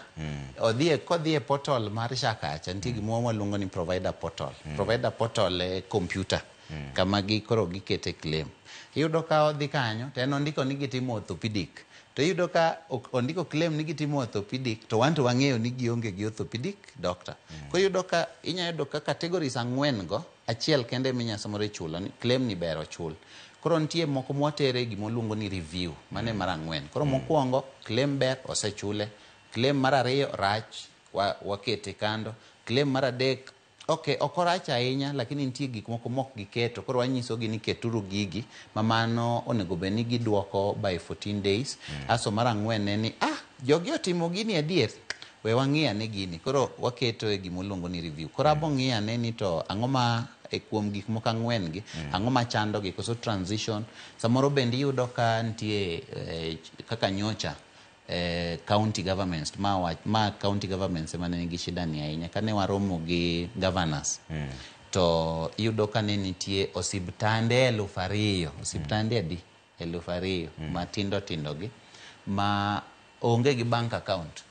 odhi e kodhi e portal mar SHA kacha nitie gimoro waluongo ni provider portal. Provider portal e computer kama gi koro gikete claim. Iyudo ka odhi kanyo to en ondiko ni gitimo orthopedic. To iyudo ka ondiko claim ni gitimo orthopedic to wan to wang'eyo ni gionge gi orthopedic doctor. Koro iyudo ka inya yudo ka categories ang'wen go achiel kende eminya samoro ichulo ni claim ni ber ochul. Koro nitie moko mwatere gima waluongo ni review, mano e mar ang'wen. Koro mokwongo claim ber osechule, claim mar ariyo rach wakete kando, claim mar adek ok ok orach ahinya lakini nitie gik moko mok giketo koro wanyisogi ni keturu gigi ma mano onego bed ni giduoko by 14 days. Aso mar ang'wen en ni jogi otimo gini adier we wang'i ane gini koro waketo e gima waluongo ni review. Koro abo ng'i ane ni to ang'o ma e kuom gik moko ang'wen gi ang'o machando gi koso transition samoro bende iyudo ka nitie kaka nyocha county governments ma county governments ema ne nigi shida ni ahinya kane waromo gi governors to iyudo ka ne nitie osiptande 2000 osiptande adi 2000 matindo tindo gi ma onge gi bank account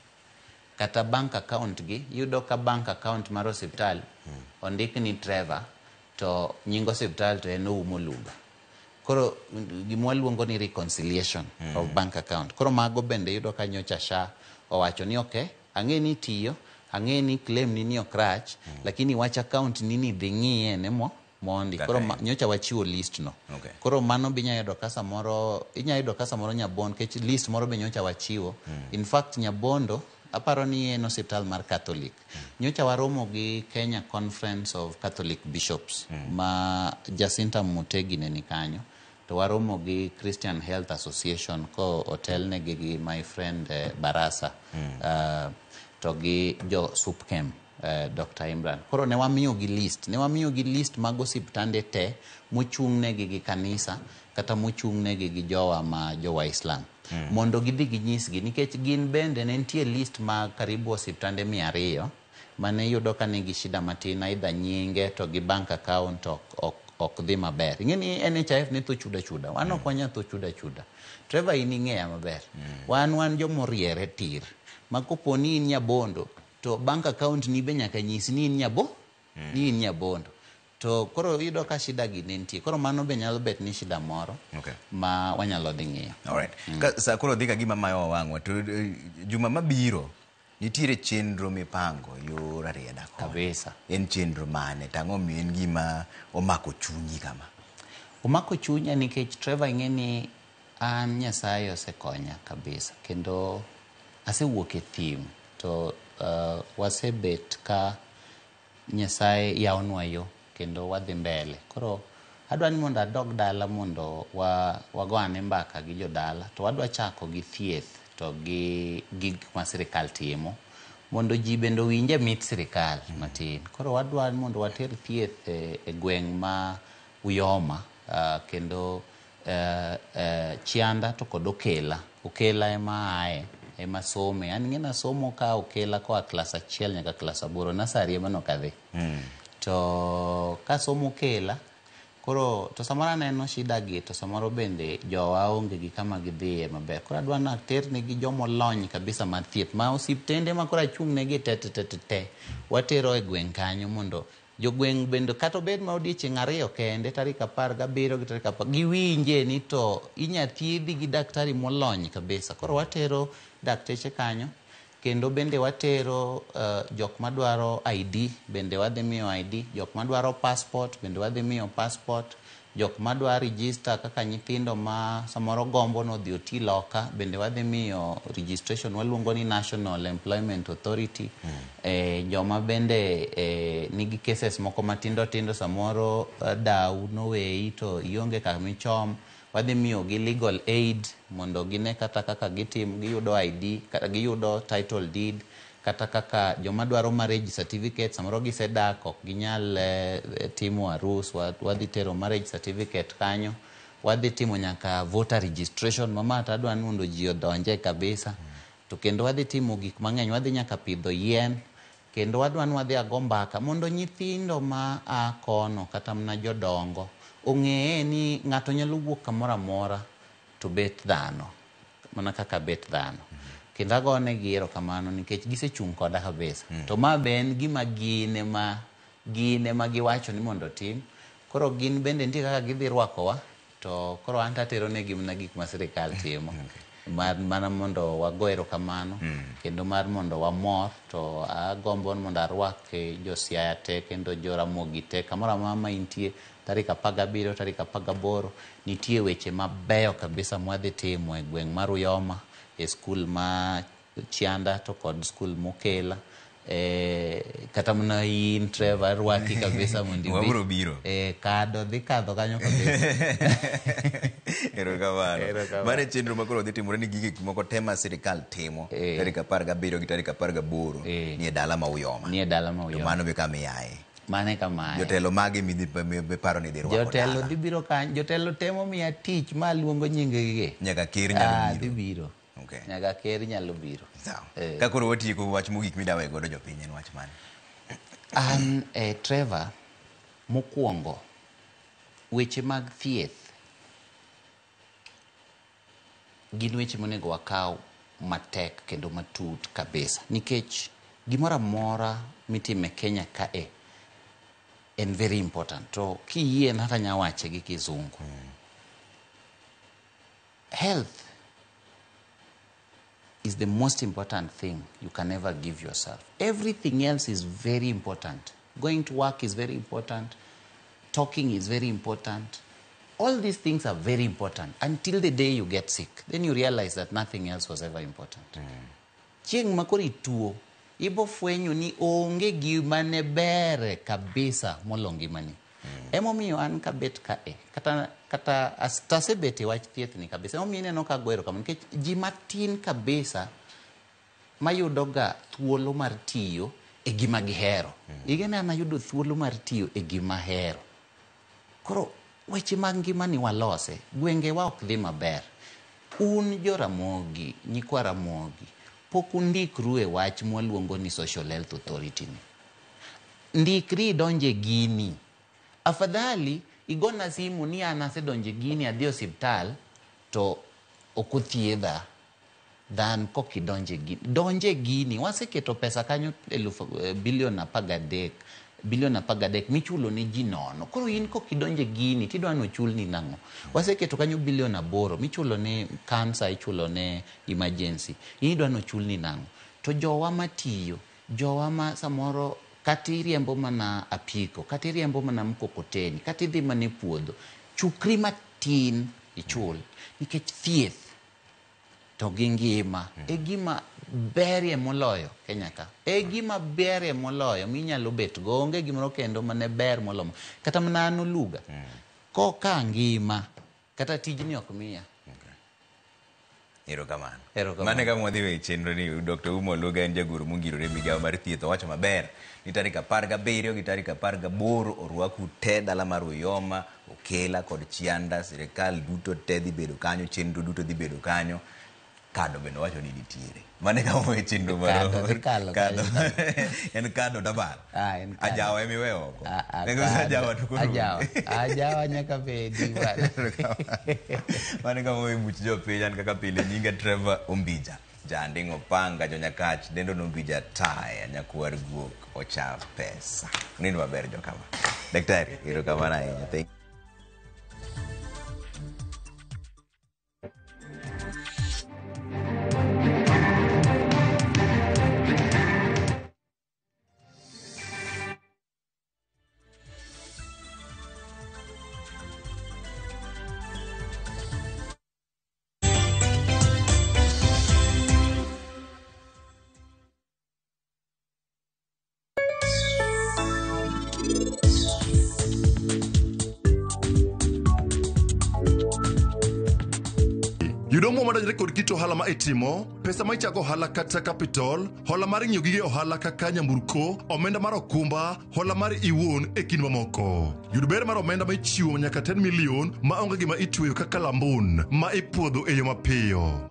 kata bank account gi iyudo ka bank account mar osiptal ondik ni Trevor to nying osiptal to en Oumo Luga. Koro gima waluongo ni reconciliation of bank account. Koro mago bende iyudo ka nyocha SHA owacho ni okay, ang'e ni tiyo, ang'e ni claim ni ni ok rach, lakini wach account ni ni dhi ng'iye ne mo mondi. Kaka Koro en. nyocha wachiwo list no. Koro mano be inya yudo ka samoro inya yudo ka samoro Nyabondo nikech list moro be nyocha wachiwo. In fact Nyabondo aparo ni en osiptal mar Catholic. Nyocha waromo gi Kenya Conference of Catholic Bishops ma Jacinta Mutegi ne ni kanyo. To waromo gi Christian Health Association ko otelnegi gi my friend Barasa to gi jo Supkem Dr. Imran. Koro ne wamiyo gi list, ne wamiyo gi list mag osiptande te mochung'negi gi kanisa kata mochung'negi gi jowa ma jo Waislam mondo gidhi ginyisgi nikech gin bende ne nitie list mag karibu osiptande 200 mane iyudo ka nigi shida matin aidha nyinge to gi bank account ok dhi maber. Ing'e ni NHIF ne tho chuda chuda, wan ok wanyal tho chuda chuda. Trevor in ing'eya maber. Wan jomoriere tir. Ma kopo ni in Nyabondo to bank account ni be nyaka nyis ni in ni in Nyabondo. To koro iyudo ka shida gi ne nitie. Koro mano be nyalo bet ni shida moro ma wanyalo dhi ng'iyo. Alright. Ka sa koro dhi ka gima mayo wang'wa to juma mabiro nitiere chenro mipango yor Rarieda koni. Kabisa. En chenro mane? To ang'o omiyo en gima omako chunyi kama? Omako chunya nikech Trevor ing'e ni an Nyasaye osekonya kabisa kendo asewuok e thim to wasebet ka Nyasaye yawonwa yo kendo wadhi mbele. Koro adwa ni mondo adog dala mondo wago ane mbaka gi jodala to wadwa chako gi thieth to gi gik ma sirikal timo mondo ji bende owinje mit sirikal matin. Koro wadwa ni mondo water thieth e gweng' ma Uyoma kendo Chianda to kod Okela. Okela ema aye, ema some. An ing'e nasomo ka Okela koa klas 1 nyaka klas 8, nasari ema nok adhi. To kasomo Okela, koro to samoro aneno shida gi to samoro bende jowa onge gi kama gidhiye maber. Koro adwa ni aternegi jomolony kabisa mar thieth ma osiptende ma koro achung' negi te te te te watero e gweng' kanyo mondo jogweng' bende kata obed ma odiechieng' 2 kende tarik 17 gi tarik 10 giwinje ni to inya thiedhi gi daktari molony kabisa. Koro watero dakteche kanyo kendo bende watero jok madwaro ID bende wadhi miyo ID, jok madwaro passport bende wadhi miyo passport, jok madwa register kaka nyithindo ma samoro gombo nodhi oti loka bende wadhi miyo registration waluongo ni National Employment Authority. Joma bende nigi cases moko matindo tindo samoro dau noweyi to ionge kamichom, wadhi miyo gi legal aid mondo gine kata kaka gitim giyudo ID kata giyudo title deed kata kaka joma dwaro marriage certificate samoro gisedak ok ginyal timo arus, wadhi tero marriage certificate kanyo, wadhi timo nyaka voter registration mama to adwa ni mondo ji odonje kabisa. To kendo wadhi timo gik mang'eny, wadhi nyaka pidho yien kendo wadwa ni wadhi ago mbaka mondo nyithindo ma a kono kata mana jodongo ong'eye ni ng'ato nyalo wuok kamoro amora to bet dhano mana kaka bet dhano. Kendo agonegi erokamano nikech gisechung' koda kabisa. To ma be en gima gin ema giwacho ni mondo otim. Koro gin bende nitie kaka gidhi rwakowa to koro an tatero negi mana gik ma sirikal timo. Mar mana mondo wago erokamano kendo mar mondo wamor to agombo ni mondo arwak jo Siaya te kendo jo Ramogi te kamoro amora ma intie tarik 17 tarik 18 nitie weche mabeyo kabisa mwadhi timo e gweng' mar Uyoma e skul ma Chianda to kod skul Mokela. Kata mana in Trevor arwaki kabisa mondo ibi. Wabiro biro. Kado dhi kadho kanyo kabisa. Erokamano. Mano e chenro ma koro dhi timore ni gige moko te ma sirikal timo tarik 17 gi tarik 18 ni e dala ma Uyoma. Ni e dala ma Uyoma. To mano be kama iaye. Mano e kama aye. Jotelo mage midhi miparo ni dhi rwako Jotelo dala? dhi biro kanyo, jotelo temo miya tich ma luongo nying gi. Nyaka ker nyalo biro. Dhi biro. Nyaka ker nyalo biro. Sawa. Ka koro watieko wach mogik midawe godo jopiny en wach mane? An Trevor, mokwongo weche mag thieth gin weche monego wakaw matek kendo matut kabisa nikech gimoro amora mitimo e Kenya kae en very important. To kiyie hata anya wache gi kizungu. Health is the most important thing you can ever give yourself. Everything else is very important. Going to work is very important. Talking is very important. All these things are very important until the day you get sick. Then you realize that nothing else was ever important. Chieng' ma koro ituo, ibo fwenyo ni onge gima ne ber kabisa molo ngimani. Emomiyo an kabet kae, kata tasebet e wach thieth ni kabisa. Emomiyo ineno ka ago erokamano nikech ji matin kabisa mayudoga thuolo mar tiyo e gima gihero. Ing'e an ayudo thuolo mar tiyo e gima ahero. Koro weche mag ngimani walose, gwengewa ok dhi maber. Un jo Ramogi, nyikwa Ramogi, pok undikru e wach mwaluongo ni Social Health Authority ni. Ndikri idonje gini. Afadhali igona simu ni an asedonje gini adhi osiptal to ok othiedha than kok idonje gini. Donje gini, waseketo pesa kanyo bilion 13. Bilion 13 michulo ne ji nono. Koro in kokidonje gini tidwa ni ochulni nang'o? Waseketo kanyo bilion 8 michulo ne kansa, ichulo ne emergency. In idwa ni ochulni nang'o? To jowa matiyo, jowa ma samoro kata iriembo mana apiko, kata iriembo mana mkokoteni, kata idhi mana e puodho, chukri matin ichul nikech thieth to gi ngima e gima berie moloyo Kenya ka. E gima berie moloyo minyalo bet go, onge gimoro kendo mane ber moloyo. Kata mana an Oluga, koka ngima, kata tijni ok miya. Erokamano. Erokamano. Mano e kama wadhi e chenro ni Dr. Ouma Oluga en jagoro mongirore e migawo mar thieth. Owacho maber ni tarik 17 gi tarik 18 orwaku te dala mar Uyoma, Okela kod Chianda, sirikal duto te dhi bedo kanyo, chenro duto dhi bedo kanyo. Kado bende owacho ni nitiere. Mano e kama wawe chenro mar Kado dhi kalo kado. kanyo. En kado dabal. En kado. Ajawa emiweyo oko. Nego Kado. ajawa to koro Ajawa. Ajawa nyaka bedi bwana. Mano e kama wawe buch jopiny. An kaka pile nyinga Trevor Ombija. Janding' Opanga, Jonyakach, Dendo Nombija Taya, Nyakwar Guok, Ocha Pesa. Nindo maber jokama. Daktari, erokamano ahinya. Thank Yudo omuom madonjore kod kit ohala ma itimo, pesa ma ichako ohala kata capital, hola mar ng'iewo gige ohala kaka nyamburko, omenda mar okumba, hola mar iwuon e kind mamoko. Yud ber mar omenda ma ichiwo nyaka 10 million ma onge gima itweyo kaka lambun ma ipuodho e yo mapiyo.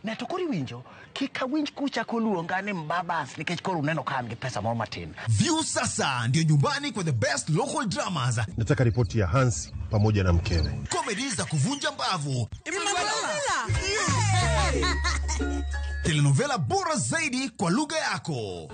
Ne to koro iwinjo, kik awinj kuchako luonga ni mbabas nikech koro uneno ka an gi pesa moro matin. View sasa ndio nyumbani kwa the best local dramas, Nataka ripoti ya Hansi pamoja na mkewe. Comedy za kuvunja mbavu, telenovela bora zaidi kwa lugha yako.